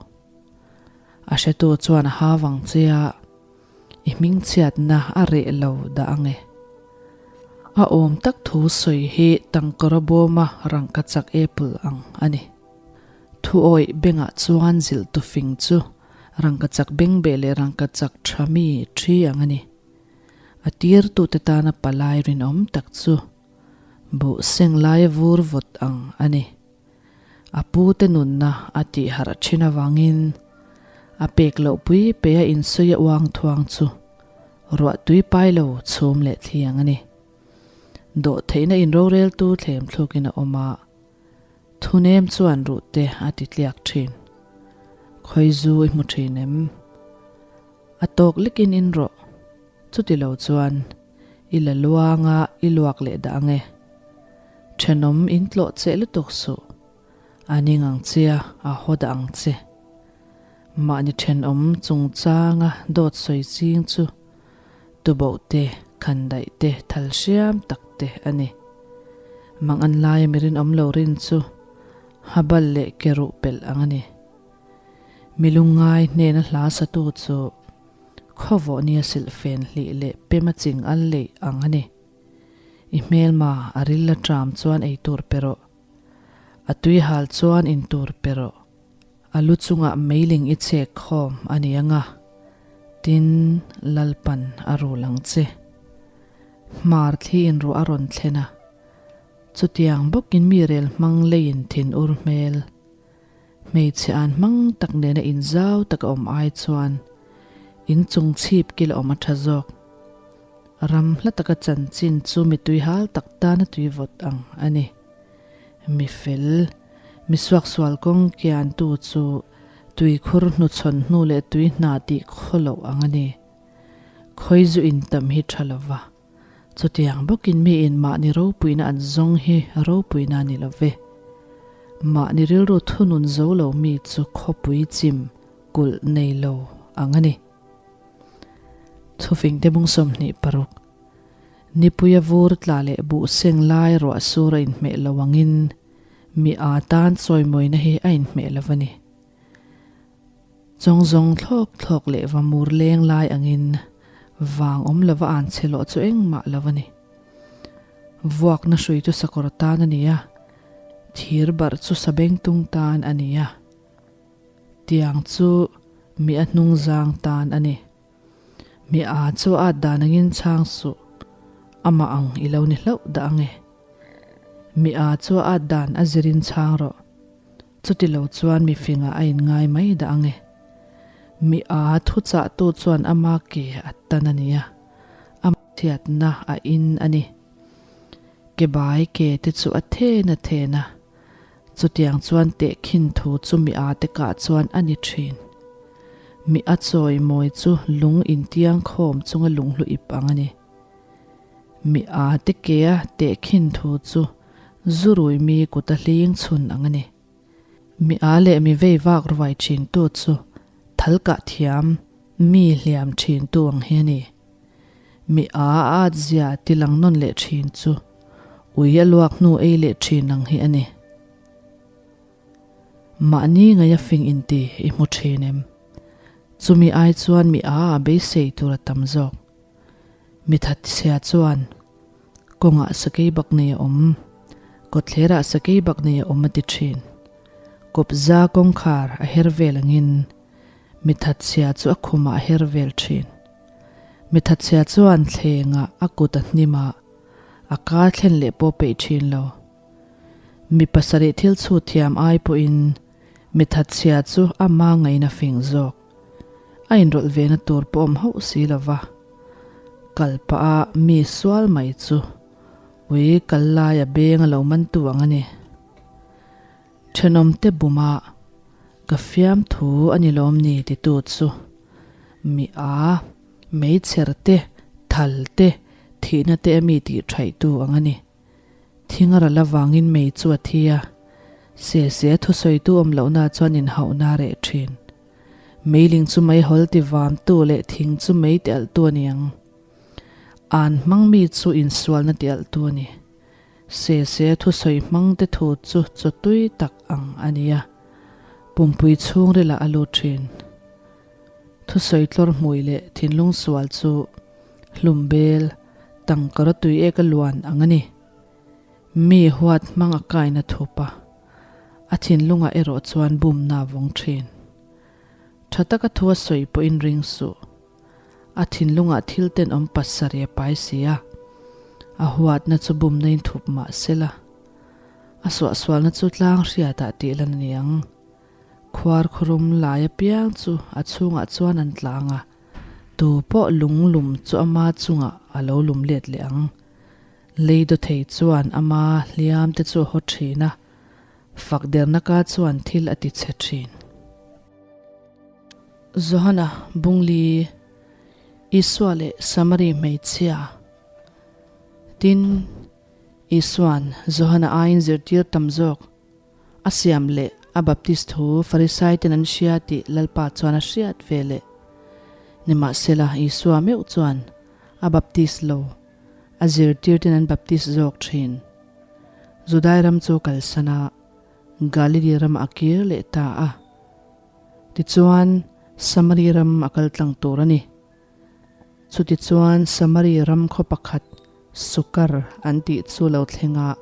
A hretu chuan a ha vang che a, i hmingchhiatna a reh lo dah ange. A awm tak thu sawi hi tangkawra bawma rangkachak apple ang a ni. Thuawih bengah chuan zilh tu fing chu rangkachak bengbeh leh rangkachak tha mi thi ang a ni. A tirtute tana palai rinawm tak chu buh seng laia vur vawt ang a ni. A pute nunna a tih harh thin avangin a pek loh pui peia insawi a uang thuang chu ruah tui pai lo chhum leh thli ang a ni. Dawhtheihna inroreltu thlem thlukin a awm a. Thunem chuan ruh te a ti tliak thin. Khawi zu i hmu thin em? A tawk lekin in rawh. Chuti lo chuan i la luanga i luak leh dah ange. Thenawm in tlawh cheh lutuk suh. A ning ang che a, a haw dah ang che. Mahni thenawm chungchanga dawt sawi ching chu tuboh te, khandaih te, thal hriam tak te a ni. Mang an laia mi rinawm lo rin chu habal leh ke ruh pelh ang a ni. Mi lungngai hnena hla satu chu khawvawh nia silhfen hlih leh pema ching al leih ang a ni. I hmelma a ril a ṭam chuan ei tur pe rawh. A tui hal chuan in tur pe rawh. A lu chungah meiling i chek khawm a ni ang a, tin Lalpan a rul ang che. Hmar thli in ruah a rawn thlen a, chutiang bawkin mi rel hmang leiin thin ur hmel. Hmeichhe an hmang tak nena inzau tak a awm ai chuan inchung chhip kil a awm a tha zawk. Ram hla taka chanchin chu mi tuihal tak tana tui vawt ang a ni. Mi fel, mi suaksual kawng kiantu chu tuikhur hnuchhawn hnu leh tui hna tih khaw loh ang a ni. Khawi zu intam hi tha lova, chutiang bawkin miin mahni ropuina an zawng hi ropuina a ni lo ve. Mahni rilru thunun zo lo mi chu khawpui chim kulh nei lo ang a ni. Thufingte bung 26. Nipuia vur tla leh buh seng lai ruah sur a inhmeh lo angin mi aa tan chawimawina hi a inhmeh lo a ni. Chawng zawng thlawk thlawk leh va mur leng lai angin vang awm lova an che lawh chu engmah lo a ni. Vuakna hrui chu sakawr tan a ni a, thir barh chu sabengtung tan a ni a. Tiang chu mi a hnungzang tan a ni. Mi aa chu a at dan angin chhang suh, amah ang i lo ni hlauh dah ange. Mi aa chu a at dan a zirin chhang rawh, chuti lo chuan mi fingah a inngai mai dah ange. Mi aa thuchahtu chuan ama ke a tan a nia, a chhiatna a in a ni. Ke bai ke te chu a then a then a, Chutiang chuan tehkhin thu chu mi aa te kah chuan a ni thin. Mi a chawi mawi chu lung intiang khawm chunga lunghlu ip ang a ni. Mi aa te kea tehkhin thu chu zurui mi kuta hling chhun ang a ni. Mi aa leh mi vei vak ruai thin tu chu thal kah thiam mi hliam thin tu ang hi a ni. Mi aa at zia ti lang nawn leh thin chu ui a luak hnu ei leh thin ang hi a ni. Mahni ngaia fing inti i hmu thin em? Chumi ai chuan mi aa a beisei tur a tam zawk. Mi thatchhia chuan kawngah sakei bak nei a awm, kawtthlerah sakei bak nei a awm a ti thin. Kawpza kawngkhar a her vel angin Mi thatchhia chu a khumah a her vel thin. Mi thatchhia chuan thlengah a kut a hnim a, a kar thlen leh pawh peih thin lo. Mi pasarih thil chhut thiam ai pawhin mi thatchhia chu ama ngaihna fing zawk. A inrawlh vena tur pawh awm hauh si lo va, kal pah a mi sual mai chu. Ui kal laia beng a lo mantu ang a ni. Thenawmte buma ka fiamthu a ni lawm ni titu chu mi a, meichher te, thal te, thihna te a mi tih thaihtu ang a ni. Thing a ral avangin mei chu a thi a, se se a thusawitu awm lohna chuan inhauhna a reh thin. Meiling chu meihawl ti vamtu leh thing chu mei ti alhtu a ni ang. An hmang mi chu insualna ti alhtu a ni. Se se a thusawi hmangte thu chu chaw tui tak ang a ni a, pumpui chhungrilah a lut thin. Thusawi tlawr hmui leh thinlung sual chu hlum bel tangkara tui eka luan ang a ni. Mi huat hmang a kaina thup a, a thinlungah erawh chuan bumna a vawng thin. Tha taka thu a sawi pawhin ring suh. A thinlungah thil tenawm pasarih a pai si a, a huatna chu bumna in thup mah sela, a suahsualna chu tlang hriatah tih lan a ni ang. Khuar khurum lai apiang chu a chhungah chuan an tlang a, tu pawh lung lum chu ama chungah a lo lum let leh ang. Lei dawthei chuan ama hliam te chu a haw thin a, fak derna ka chuan thil a ti chhe thin. Johana Bungli, Isua leh Samari hmeichhia. Tin, Isua'n Johana aiin zirtir tam zawk A siam leh a baptist thu Farisai ten an hria tih Lalpa chuan a hriat ve leh. Nimahsela, Isua meuh chuan a baptist lo, a zirtir ten an baptist zawk thin. Judai ram chu kalsan a, Galili ramah a kir leh ta a. Tichuan, Samari ram a kal tlang tur a ni. Chutichuan Samari ram khaw pakhat Sukar an tih chu lo thleng a,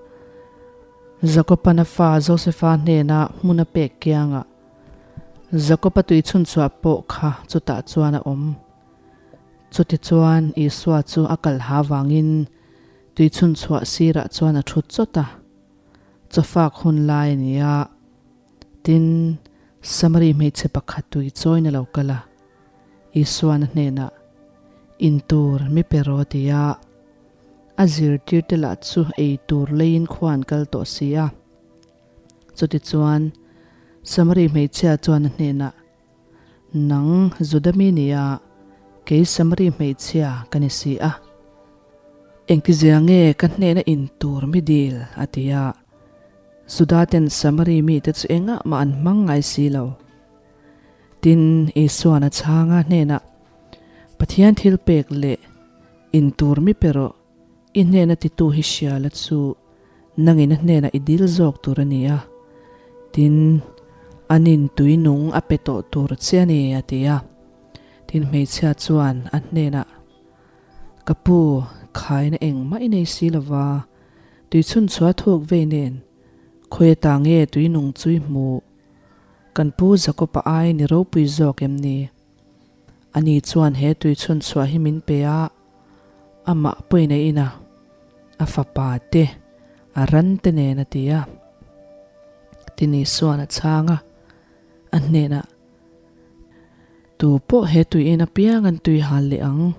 Jakoban a fa Josefa hnena hmun a pek kiangah Jakoba tui chhunchhuah pawh kha chutah chuan a awm. Chutichuan Isua chu a kal ha vangin tui chhunchhuah sirah chuan a thut chawt a, chawfak hun lai a ni a. Tin, Samari hmeichhe pakhat tui chawiin a lo kal a. Isuan a hnenah, In tur mi pe rawh a ti a. A zirtirte lah chu ei tur leiin khua an kal tawh si a. Chutichuan, Samari hmeichhia chuan a hnenah, Nang Juda mi nia, kei Samari hmeichhia ka ni si a. Engtizia nge ka hnena in tur mi dil? a ti a. Juda ten Samari mite chu engah mah an hmang ngai si lo. Tin, Isuan a chhang a hnenah, Pathian thil pek leh in tur mi pe rawh, i hnena titu hi hria la chu nangin a hnenah i dil zawk tur a ni a, tin, anin tui nung a pe tawh tur che a ni, a ti a. Tin, hmeichhia chuan a hnenah, Ka pu, khaina engmah i nei si lova, tui chhunchhuah thuk vei nen, khawi ata nge tui nung chu i hmuh? Kan pu Jakob-a ai ni ropui zawk em ni? Ani chuan he tui chhunchhuah hi min pe a, amah pawhin a in a, a fapa te, a ran te nen a ti a. Tin Isua'n a chhang a, a hnenah, Tu pawh he tui in apiang an tui hal leh ang,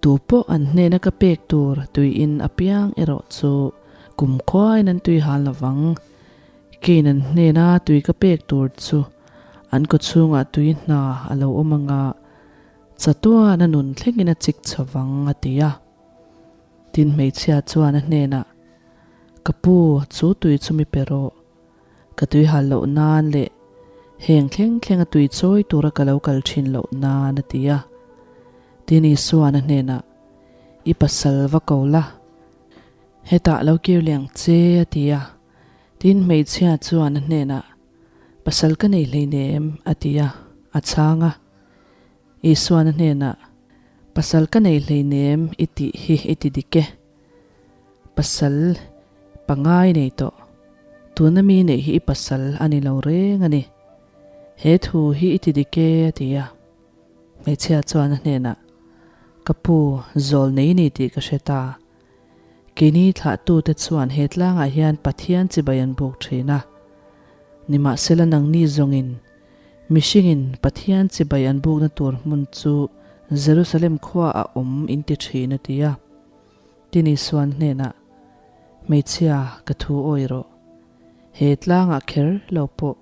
tu pawh an hnena ka pek tur tui in apiang erawh chu kumkhuain an tui hal lo vang. Keiin an hnena tui ka pek tur chu an kawchhungah tui hna a lo awm anga chatuan a nun thlengin a chik chho vang a ti a. Tin hmeichhia chuan a hnenah, Ka pu, chu tui chu mi pe rawh. Ka tui hal loh nan leh heng thleng thleng a tui chawi tura ka lo kal thin loh nan a ti a. Tin Isuan a hnenah, I pasal va ko la, hetah lo kir leh ang che a ti a. Tin hmeichhia chuan a hnenah, Pasal ka nei hleinem a ti a, a chhang a. Isuan a hnenah, Pasal ka nei hleinem i tih hi i ti dik e. Pasal pangai nei tawh. Tuna mi neih hi i pasal a ni lo reng a ni. He thu hi i ti dik e a ti a. Hmeichhia chuan a hnenah, Ka pu, zawl nei ni tih ka hre ta. Keini thlahtute chuan he tlangah hian Pathian chibai an buk thin a. Nimahsela nangni zawngin mihringin Pathian chibai an bukna tur hmun chu Jerusalem khuaah a awm in ti thin a ti a. Tin Isuan hnenah. Hmeichhia, ka thu awi rawh. He tlangah kher lo pawh,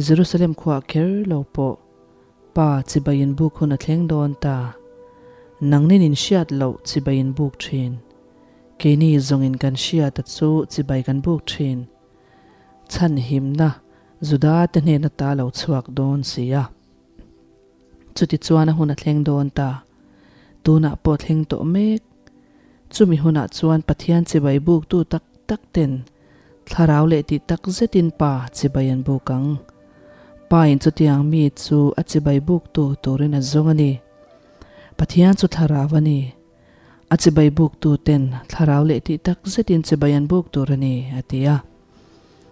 Jerusalem khuaah kher lo pawh, Pa chibai in buk hun a thleng dawn ta. Nangnin in hriat loh chibai in buk thin. Keini zawngin kan hriat a chu chibai kan buk thin. Chhanhimna Juda te hnen ata lo chhuak dawn si a. Chutichuan a hun a thleng dawn ta. Tunah pawh thleng tawh mek. Chumi hunah chuan Pathian chibai buktu tak tak ten thlarau leh tih tak zetin Pa chibai an buk ang. Pa in chutiang mi chu a chibai buktu turin a zawng a ni. Pathian chu thlarau a ni. A chibai buktu ten thlarau leh tih tak zetin chibai an buk tur a ni, a ti a.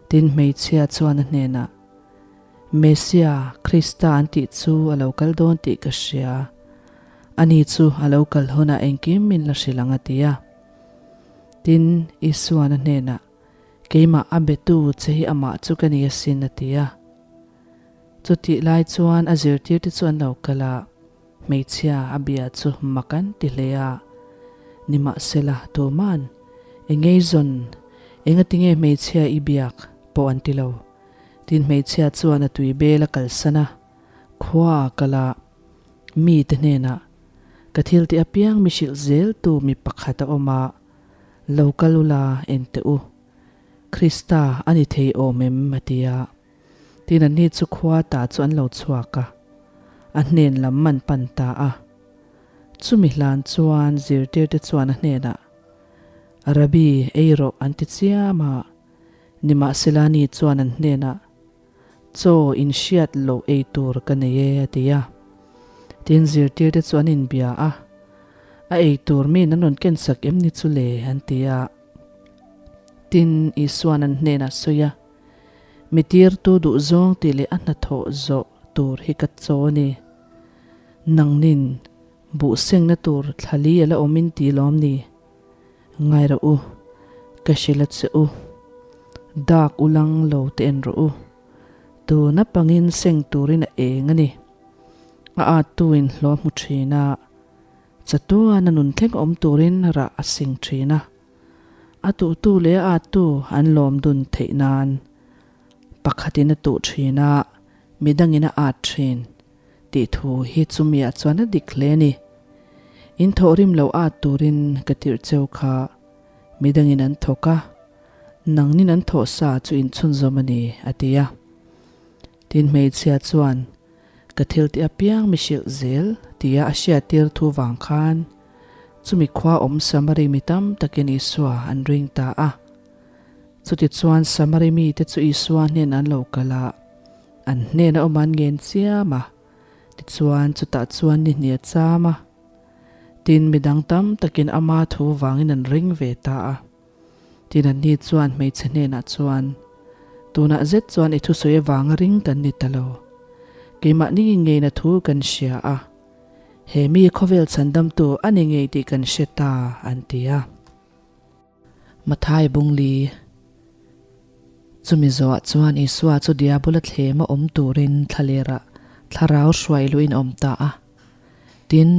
Tin, hmeichhia chuan a hnenah, Mesia, Krista an tih chu a lo kal dawn tih ka hria. Ani chu a lo kal hunah engkim min la hrilh ang, a ti a. Tin, Isuan a hnenah, Keimah a betu che hi amah chu ka ni asin, a ti a. Chutih lai chuan a zirtirte chu an lo kal a. Hmeichhia a bia chu mak an ti hle a, nimahsela tuman engeizawn engatinge hmeichhia i biak pawh an ti lo. Tin hmeichhia chuan a tui bel a kalsan a, khua a kal a, mite hnenah, Ka thil tih apiang mi hrilh zel tu mi pakhat a awm a, lo kal ula en teh u. Krista a ni thei awm em? a ti a. Tin anni chu khua ta chu an lo chhuak a, a hnen lam an pan ta a. Chumi hlan chuan zirtirte chuan a hnenah, Rabbi, ei rawh an ti chiam a. Nimahsela ni chuan an hnenah, Chaw in hriat loh ei tur ka nei e, a ti a. Tin zirtirte chu an inbia a, A ei tur miin an rawn kensak em ni chu le? an ti a. Tin Isuan an hnenah sawi a. Mi tirtu duh zawng tih leh a hnathawh zawh tur hi ka chaw a ni. Nangnin buh sengna tur thlali a la awm in ti lawm ni? Ngai rawh u, ka hrilh a che u. Dak u lang lo te en rawh u. Tuna pangin seng turin a eng a ni. A attuin hlawh hmu thin a, chatuan a nun thleng awm turin rah a seng thin a. A tuhtu leh a attu an lawm dun theih nan pakhatin a tuh thin a, midangin a at thin tih thu hi chumiah chuan a dik hle a ni. In thawhrim lo at turin ka tirh cheu kha midangin an thawk a, nangnin an thawh sa chu in chhunzawm a ni, a ti a. Tin hmeichhia chuan ka thil tih apiang mi hrilh zel tia a hriattir thu vang khan Chumi khua awm Samari mi tam takin Isua an ring ta a. Chutichuan Samari mite chu Isua hnen an lo kal a, an hnena awm an ngen chiam a. Tichuan chutah chuan ni hnih a cham a. Tin, midang tam takin ama thu vangin an ring ve ta a. Tin, anni chuan hmeichhe hnenah chuan, Tunah zet chuan i thusawi avanga ring kan ni ta lo. Keimahni ngeina thu kan hria a. He mi khawvel chhandamtu a ni ngei tih kan hre ta, an ti a. Mathai Bungli Chumi zawhah chuan Isua chu Diabola thlema awm turin thlalerah thlarau hruai luhin a awm ta a. Tin,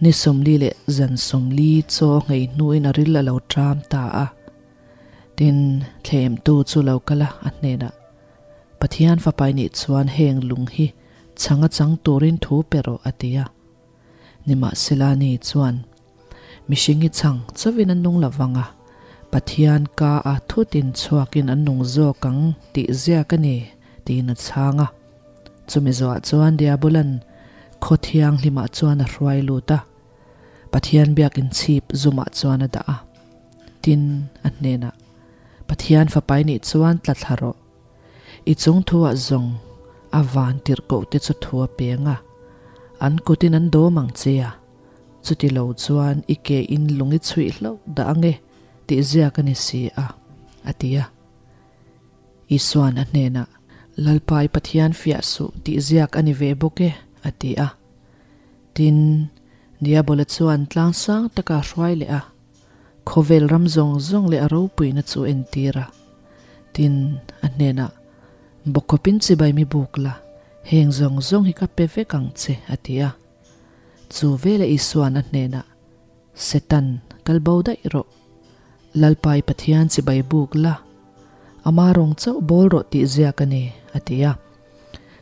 ni 40 leh zan 40 chaw nghei hnuin a ril a lo ṭam ta a. Tin, thlemtu chu lo kal a, a hnenah, Pathian fapai nih chuan heng lung hi chhang a chang turin thu pe rawh a ti a. Nimahsela ni chuan mihring hi chhang chauhin an nung lo vang a, Pathian ka a thutin chhuakin an nung zawk ang tih ziak a ni tiin a chhang a. Chumi zawhah chuan Diabolan khaw thianghlimah chuan a hruai lut a, Pathian biakin chhip zumah chuan a dah a. Tin, a hnenah, Pathian fapai nih chuan tla thla rawh. I chung thuah zawng a van tirhkoh te chu thu a peng a, an kutin an dawm ang che a, chuti lo chuan i ke in lung i chhuih hlauh dah ang e tih ziak a ni si a, a ti a. Isuan a hnenah, Lalpa i Pathian fiah suh tih ziak a ni ve bawk e, a ti a. Tin, Diabola chuan tlang sang taka a hruai leh a. Khawvel ram zawng zawng leh a ropuina chu entir a. Tin, a hnenah, Bawkawpin chibai mi buk la, heng zawng zawng hi ka pe vek ang che, a ti a. Chu vela Isua'n a hnenah, Setan, kal bo daih rawh. Lalpa i Pathian chibai buk la, ama rawng chauh bawl rawh tih ziak a ni, a ti a.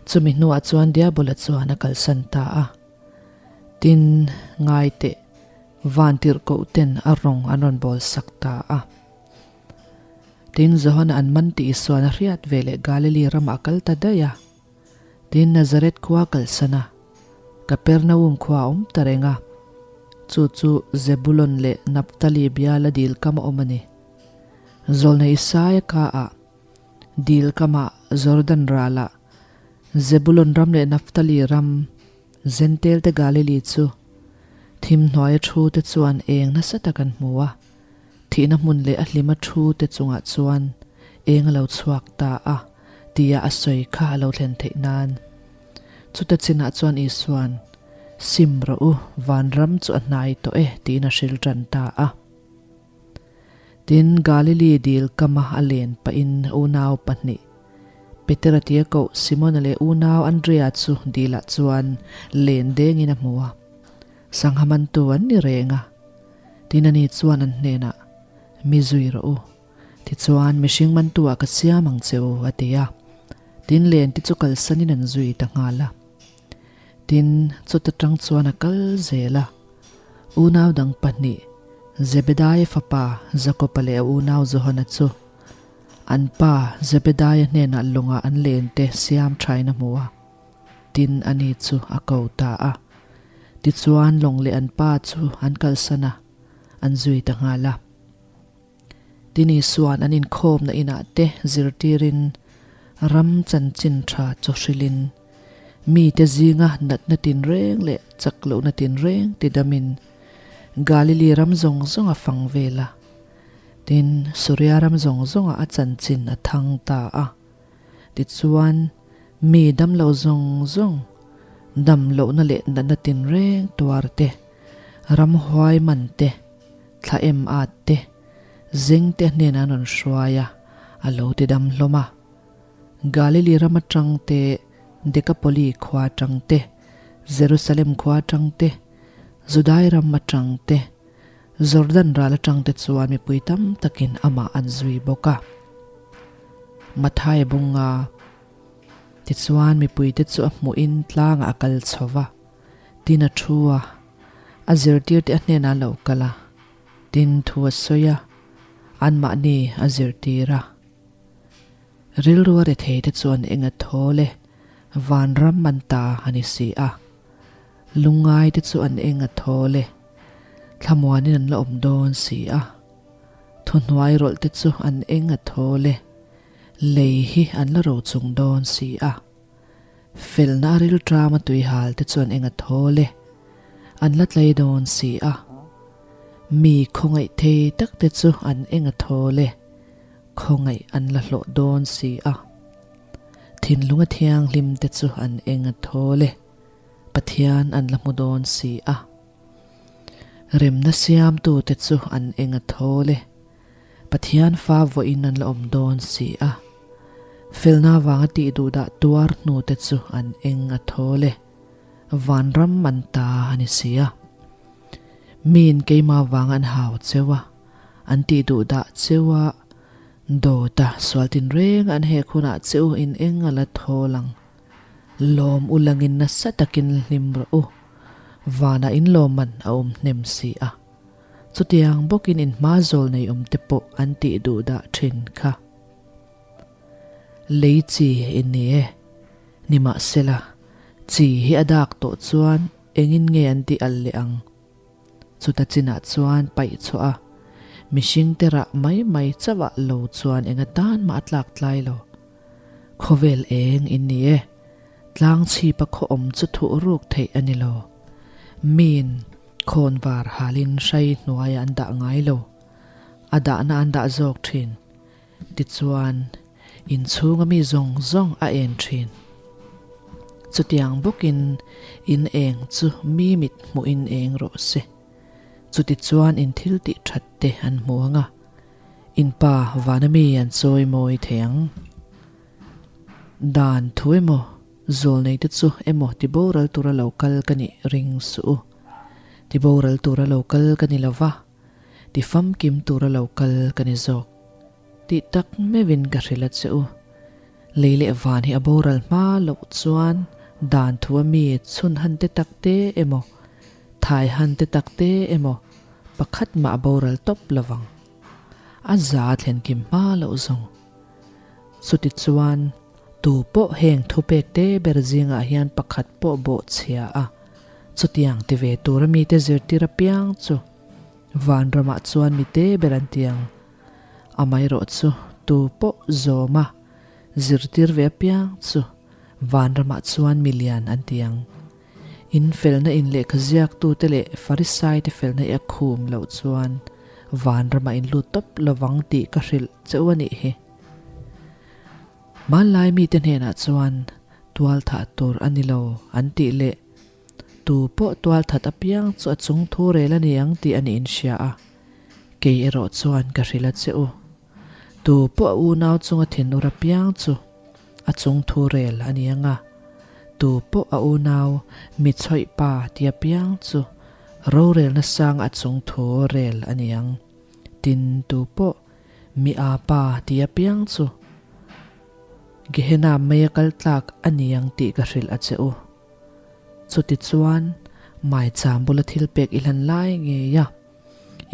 Chumi hnuah chuan Diabola chuan a kalsan ta a. Tin, ngai teh, van tirhkoh ten a rawng an rawn bawl sak ta a. Tin, Johana an man tih Isuan a hriat ve leh Galili ramah a kal ta daih a. Tin, Nazareth khua kalsan a, Kapernaum khua a awm ta reng a. Chu chu Zebulon leh Naphtali biala dil kam a awm a ni. Zawlna Isaia kaah, dil kamah Jordan ralah, Zebulon ram leh Naphtali ram, Zentail te Galili chu thim hnuaia thu te chuan eng nasa tak an hmu a. Thihna hmun leh a hlima thu te chungah chuan eng a lo chhuak ta a tia a sawi kha a lo thlen theih nan. Chuta chinah chuan Isua'n, Sim rawh u, vanram chu a hnai tawh e tiin a hril tan ta a. Tin, Galili dil kama a len pahin unau pahnih, Petera tia koh Simona leh unau Andrea chu dilah chuan len dengin a hmu a. Sangha mantu an ni reng a. Tin ani chuan an hnenah, Mi zui rawh u. Tichuan, mihring mantu ah ka siam ang che u, a ti a. Tin len te chu kalsanin an zui ta nghal a. Tin, chuta tang chuan a kal zel a. Unau dang pahnih, Zebedaia fapa Jakoba leh a unau Johana chu an pa Zebedaia hnenah lawngah an len te siam thain a hmu a. Tin ani chu a ko ta a. Tichuan lawng leh an pa chu an kalsan a, an zui ta nghal a. Tin Isua'n an inkhawmna inah te zirtirin ram chanchin tha chaw hrilhin, mite zinga natna tinreng leh chak lohna tinreng tidamin Galili ram zawng zawng a fang vel a. Tin, Suria ram zawng zawngah a chanchin a thang ta a. Tichuan, mi damlo zawng zawng, dam lohna leh natna tinreng tuar te, ramhuai man te, thla em at te, zeng te hnenah an rawn hruai a, a lo ti dam hlawm a. Galili ram atang te, Dekapoli khua atang te, Jerusalem khua atang te, Judai ram atang te, Jordan ral atang te chuan mipui tam takin amah an zui bawk a. Mathaia bunga tichuan mipuite chu a hmuhin tlangah a kal chho va, tin a thu a, a zirtirte a hnenah a lo kal a, tin thu a sawi a, anmahni a zirtir a. Rilru a retheite chuan eng a thawl e, vanram an ta a ni si a. Lungngaite chu an eng a thawl e, thlamuanin an la awm dawn si a. Thuhnuai rawlh te chu an eng a thawl e, lei hi an la ro chung dawn si a. Felna a rilṭam a tuihal te chu an eng a thawl e, an la tlei dawn si a. Mi khawngaih thei tak te chu an eng a thawl e, khawngaih an la hlawh dawn si a. Thinlung a thianghlim te chu an eng a thawl e, Pathian an la hmu dawn si a. Remna siamtute chu an eng a thawl e. Pathian fa vawiin an la awm dawn si a. Felna vanga tih duhdah tuar hnute chu an eng a thawl e. Vanram an ta a ni si a. Miin keimah vanga an hau cheu a, an tih duhdah cheu a, dawta sual tinreng an hek hunah cheu in eng a la thawl ang. Lawm u langin nasa takin hlim rawh u. Vanah in lawmman a awm hnem si a. Chutiang bawkin in hma zawl nei awm te pawh an tih duh dah thin kha. Lei chi in ni e. Nimahsela, chi hi a dak tawh chuan engin nge an tih al leh ang? Chuta chinah chuan paih chhuah a, mihring te rah mai mai chauh ah lo chuan enga tan mah a tlak tlai lo. Khawvel eng in ni e, tlang chhipa khaw awm chu thuh ruk theih a ni lo. Miin khawnvar halin hrai hnuaiah an dah ngai lo, a dahna an dah zawk thin. Tichuan, inchhunga mi zawng zawng a en thin. Chutiang bawkin in eng chu mi mit hmuhin eng rawh se. Chutichuan in thil tih that te an hmu ang a, in pa vana mi an chawi mawi thei ang. Dan thu emaw, zawlnei te chu emaw tiboral tura lo kal ka nih ring suh u. Tiboral tura lo kal ka ni lo va. Ti famkim tura lo kal ka ni zawk. Tih tak meuhin ka hrilh a che u. Lei leh van hi a boral hma loh chuan dan thu a mi chhun han te tak te emaw, thai han te tak te emaw pakhat mah a boral tawp lovang. A za thlen kim hma loh zawng. Chuti chuan tu pawh heng thupek te ber zingah hian pakhat pawh bawh chhia a, chutiang ti ve tura mite zirtir apiang chu Vanramah chuan mi te ber an ti ang. Amaherawh chu tu pawh zawma zirtir ve apiang chu Vanramah chuan mi lian an ti ang. In felna in lehkha ziaktute leh Farisaite felna i a khum loh chuan Vanramah in lut tawp lovang tih ka hrilh che u a nih hi. Hmanlai mite hnenah chuan tualthah tur a ni lo an tih leh Tu pawh tual that apiang chu a chung thu rel a ni ang tih a niin hria a, kei erawh chuan ka hrilh a che u. Tu pawh a unau chunga thinur apiang chu a chung thu rel a ni ang a, tu pawh a unau mi chhawih pa ti apiang chu rorelna sang a chung thu rel a ni ang. Tin, tu pawh mi a pa ti apiang chu Gehenna meia kal tlak a ni ang tih ka hrilh a che u. Chutichuan, maicham bula thil pek i hlan lai ngei a,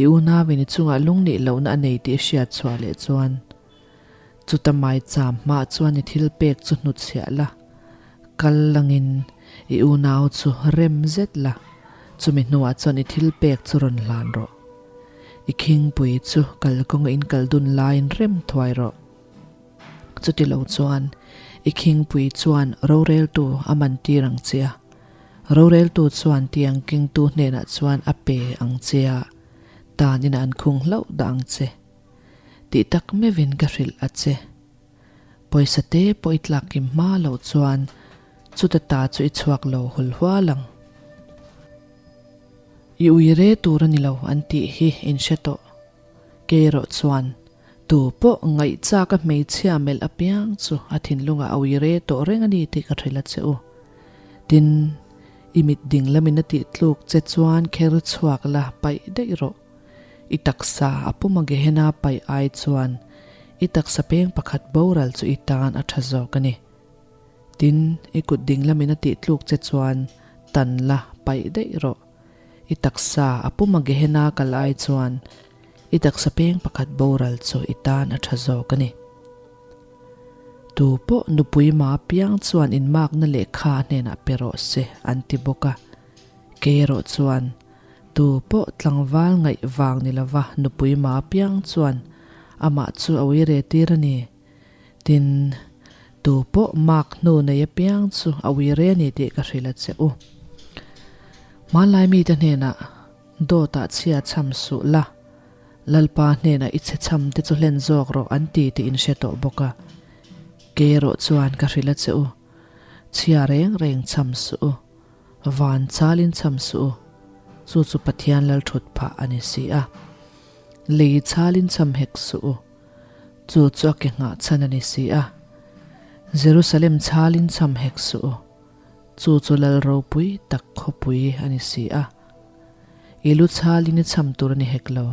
i unauin i chungah lungnih lohna a nei tih i hriat chhuah leh chuan, chuta maicham hmaah chuan i thil pek chu hnutchhiah la, kal langin i unau chu rem zet la, chumi hnuah chuan i thil pek chu rawn hlan rawh. I khingpui chu kalkawnga in kal dun laiin rem thuai rawh. Chuti lo chuan i khingpui chuan roreltu a man tir ang che a, roreltu chuan tiang kengtu hnenah chuan a pe ang che a, tan inah an khung hlauh dah ang che. Tih tak meuhin ka hrilh a che. Pawisa te pawh i tlak kim hma loh chuan chuta ta chu i chhuak lo hul hual ang. I ui re tur a ni lo an tih hi in hre tawh. Kei erawh chuan tu pawh ngaihchak a hmeichhia melh apiang chu a thinlungah a ui re tawh reng a ni tih ka hrilh a che u. Tin, i mit ding lamin a tih tluk che chuan kher chhuak la paih daih rawh. I taksa a puma Gehenna paih ai chuan i taksa peng pakhat boral chu i tan a tha zawk a ni. Tin, i kut ding lamin a tih tluk che chuan tan la paih daih rawh. I taksa a puma Gehenna kal ai chuan i taksa peng pakhat boral chu i tan a tha zawk a ni. Tu pawh nupui ma piang chuan inmakna lehkha a hnenah pe rawh se an ti bawk a. Kei erawh chuan tu pawh tlangval ngaih vang ni lova nupui ma piang chuan amah chu a ui re tir a ni. Tin, tu pawh mak hnu nei apiang chu a ui re a ni tih ka hrilh a che u. Hmanlai mite hnenah dawtah chhia chham suh la, Lalpa hnenah i chhe chham te chu hlen zawk rawh an ti tih in hre tawh bawk a. Kei erawh chuan ka hrilh a che u, chhia reng reng chham suh u, van chalin chham suh u, chu chu Pathian lal thut phah a ni si a. Lei chalin chham hek suh u. Chu chu a ke nghah chhan a ni si a. Jerusalem chhalin chham hek suh u. Chu chu lal ropui tak khawpui a ni si a. I lu chhalin i chham tur a ni hek lo.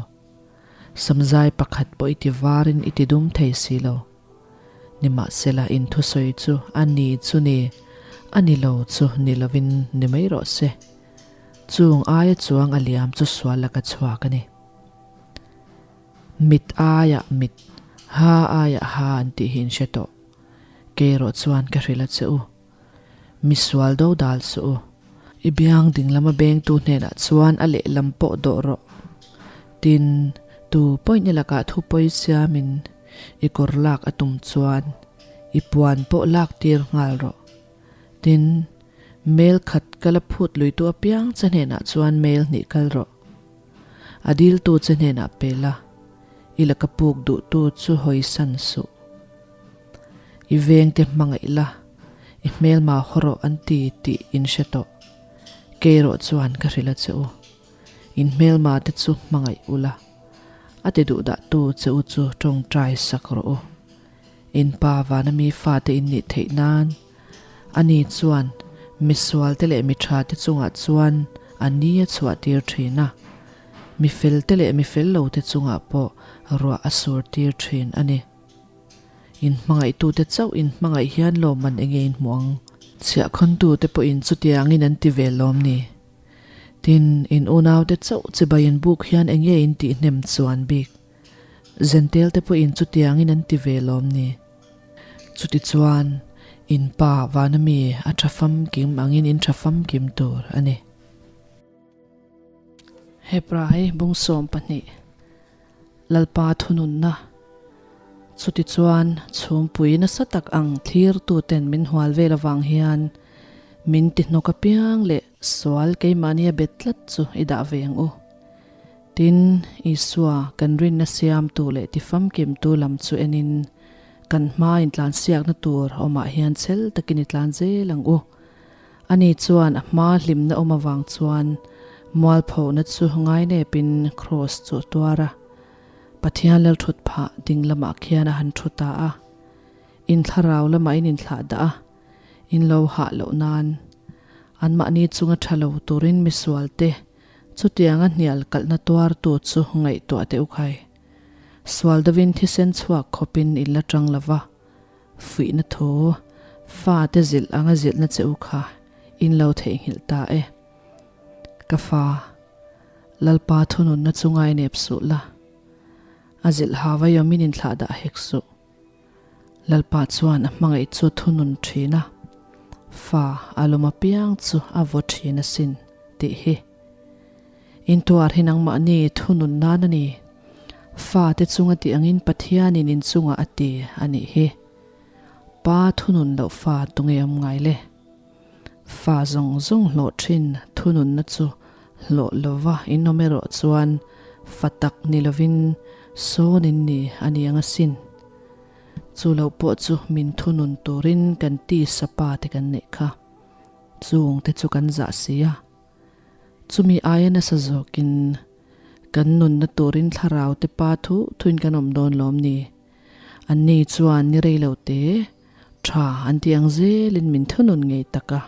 Samzai pakhat pawh i ti varin i ti dum thei si lo. Nimahsela in thusawi chu a ni chu ni, a ni lo chu ni lovin ni mai rawh se. Chung aia chuang a liam chu sual laka chhuak a ni. Mit aiah mit, ha aiah ha an tih hi in hre tawh. Kei erawh chuan ka hrilh a che u. Mi sual do dal suh u. I biang dinglama bengtu hnenah chuan a lehlam pawh dawh rawh. Tin, tu pawhin i lakah thu pawi siamin i kawr lak a tum chuan i puan pawh lak tir nghal rawh. Tin, mail khat ka la phut luitu apiang che hnenah chuan mail hnih kal rawh. A diltu che hnenah pe la, i laka puk duhtu chu hawisan suh. I vengte hmangaih la, i hmelma haw rawh an ti tih in hre tawh. Kei erawh chuan ka hrilh a che u. In hmelma te chu hmangaih ula, a ti duh dahtu che u chu tawngtai sak rawh u. In pa vana mi fate in nih theih nan, Ani chuan misualte leh mi thate chungah chuan a ni a chhuah tir thin a. Mi felte leh mi fel lote chungah pawh ruah a sur tir thin a ni. In hmangaihtute chauh in hmangaih hian lawmman enge in hmuh ang? Chhiahkhawntute pawhin chutiangin an ti ve lawm ni? Tin, in unaute chauh chibai in buk hian enge in tihhnem chuan bik? Zentelte pawhin chutiangin an ti ve lawm ni? Chutichuan, in pa vana mi a tha famkim angin in tha famkim tur a ni. Hebrai bung 12 Lalpa thununna Chutichuan, chhumpui nasa tak ang thlirtuten min hual vel avang hian min tihnawk apiang leh sual keimahnia bet tlat chu i dah ve ang u. Tin, Isua kan rinna siamtu leh tifamkimtu lam chu enin kan hma intlansiakna tur awmah hian chhel takin i tlan zel ang u. Ani chuan a hma hlimna awm avang chuan mualphona chu ngainepin kraws chu a tuar a. Pathian lalthut phah ding lamah khian a han thu ta a. In thlarau lamah in inthlah dah a, in lo hah loh nan. Anmahni chunga tha lo turin misualte chutianga hnial kalhna tuartu chu ngaihtuah teh u khai. Sual dovin thisen chhuak khawpin in la tang lo va. Fuihna thu, Fate zilh anga zilhna che u kha in lo theihnghilh ta e. Ka fa, Lalpa thununna chu ngainep suh la, a zilh ha vaiawmin inthlah dah hek suh. Lalpa chuan a hmangaih chu thunun thin a, fa a lawm apiang chu a vaw thin asin tih hi. Intuar hi nangmahni thunun nan a ni. Fate chunga tih angin Pathianin inchungah a ti a nih hi. Pa thunun loh fa tunge awm ngai le? Fa zawng zawng hlawh thin thununna chu hlawh lova in awm erawh chuan fa tak ni lovin sawn in ni a ni ang asin. Chu lo pawh chu min thunun turin kan tisa pa te kan neih kha. Chung te chu kan zah si a. Chumi aia nasa zawkin kan nunna turin thlarau te pa thu thuin kan awm dawn lawm ni? Anni chuan ni rei lo te, tha an ti ang zelin min thunun ngei tak a.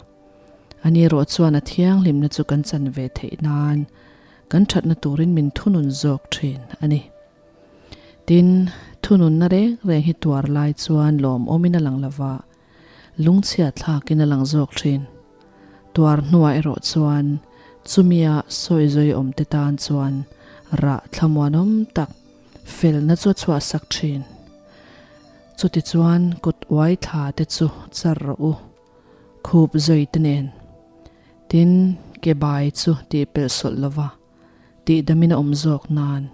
Ani erawh chuan a thianghlimna chu kan chan ve theih nan kan thatna turin min thunun zawk thin a ni. Tin, thununna reng reng hi tuar lai chuan lawmawmin a lang lova, Lungchhia thlakin a lang zawk thin. Tuar hnuah erawh chuan chumia sawi zawi awmte tan chuan rah thlamuanawm tak felna chu a chhuahsak thin. Chutichuan kut uai thla te chu char rawh u, khup zawi te nen. Tin, ke bai chu tih pelh sawlh lova tihdamin a awm zawk nan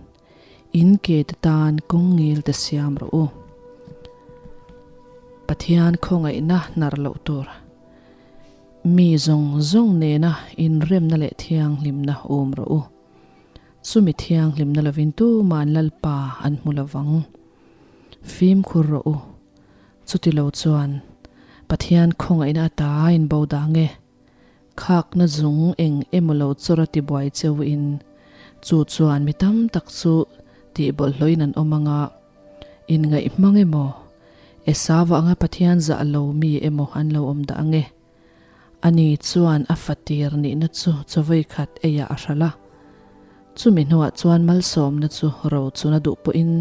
In ke te tan kawng ngil te siam rawh u. Pathian khawngaihna hnar loh tur. Mi zawng zawng nena inremna leh thianghlimna um rawh u. Chumi thianghlimna lovin tuman Lalpa an hmu lovang. Fimkhur rawh u. Chuti lo chuan Pathian khawngaihna ata in bo dang e. Khakna zung eng emaw lo chawr a tibuai cheu in chu chuan mi tam tak chu tih bawlhhlawhin an awm anga, inngaih hmang emaw, Esau anga Pathian zah lo mi emaw an lo awm dah ange. Ani chuan a fatir nihna chu chawei khat eiah a hralh a. Chumi hnuah chuan malsawmna chu ro chuna duh pawhin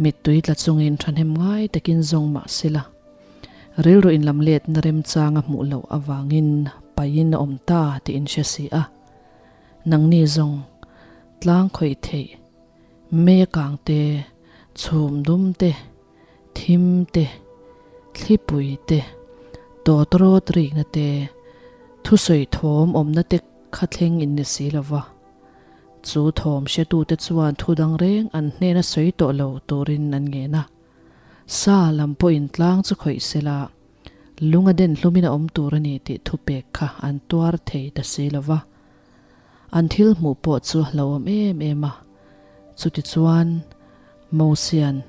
Mittui tla chungin thahnem ngai takin zawng mah sela, rilru inlam letna remchang a hmuh loh avangin paiin a awm ta tih in hre si a. Nangni zawng, tlang khawih theih, mei a kang te, chhum dum te, thim te, thlipui te, tawtrawt rikna te, thusawi thawm awmna te kha thleng in ni si lova. Chu thawm hretute chuan thu dang reng an hnena sawi tawh lo turin an ngen a. Sa lam pawhin tlang chu khawih sela, lung a den hlumin a awm tur a ni tih thupek kha an tuar thei ta si lo va. An thil hmuh pawh chu a hlauhawm em em a. Chutichuan, Mosian,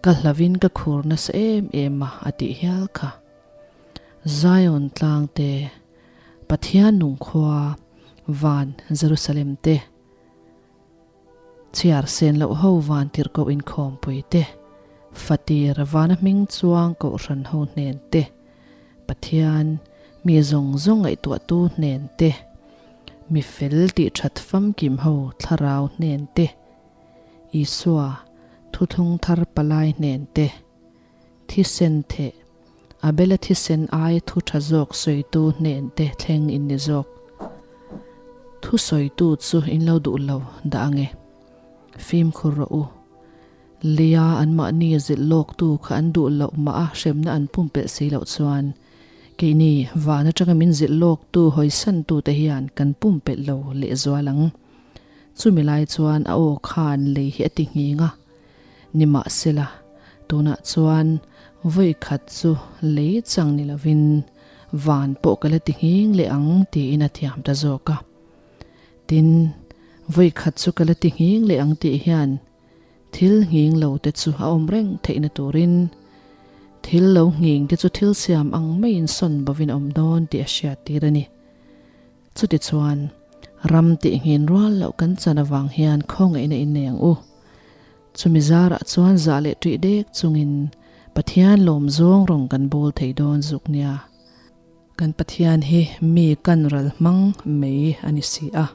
Ka hlavin ka khur nasa em em a, a tih hial kha. Zion tlang te, Pathian nung khua van Jerusalem te, chhiar sen loh ho van tirhkoh inkhawmpui te, fatir vana hming chuang kohhran ho hnen te, Pathian mi zawng zawng ngaihtuahtu hnen te, Mi fel tih that famkim ho thlarau hnen te, Isua thuthlung thar palai hnen te, thisen theh, Abela thisen ai thu tha zawk sawitu hnen te thleng in ni zawk. Thu sawitu chu in lo duh lo dah ange. Fimkhur rawh u. Leia anmahni zilh lawktu kha an duh loh mah a hremna an pumpelh si loh chuan keini van atanga min zilh lawktu hawisantute hian kan pumpelh lo lehzual ang. Chumi lai chuan a aw khan lei hi a ti nghing a, nimahsela tunah chuan vawi khat chu lei chang ni lovin van pawh ka la ti nghing leh ang tiin a thiam ta zawk a. Tin, vawi khat chu ka la ti nghing leh ang tih hian thil nghing lo te chu a awm reng theihna turin thil lo nghing te chu thil siam ang maiin sawn bovin a awm dawn tih a hriat tir a ni. Chutichuan, ram tih nghin rual loh kan chan avang hian khawngaihna in nei ang u. Chumi zarah chuan zah leh ṭih dek chungin Pathian lawm zawng rawng kan bawl thei dawn zuk nia. Kan Pathian hi mi kan ral hmang mai a ni si a.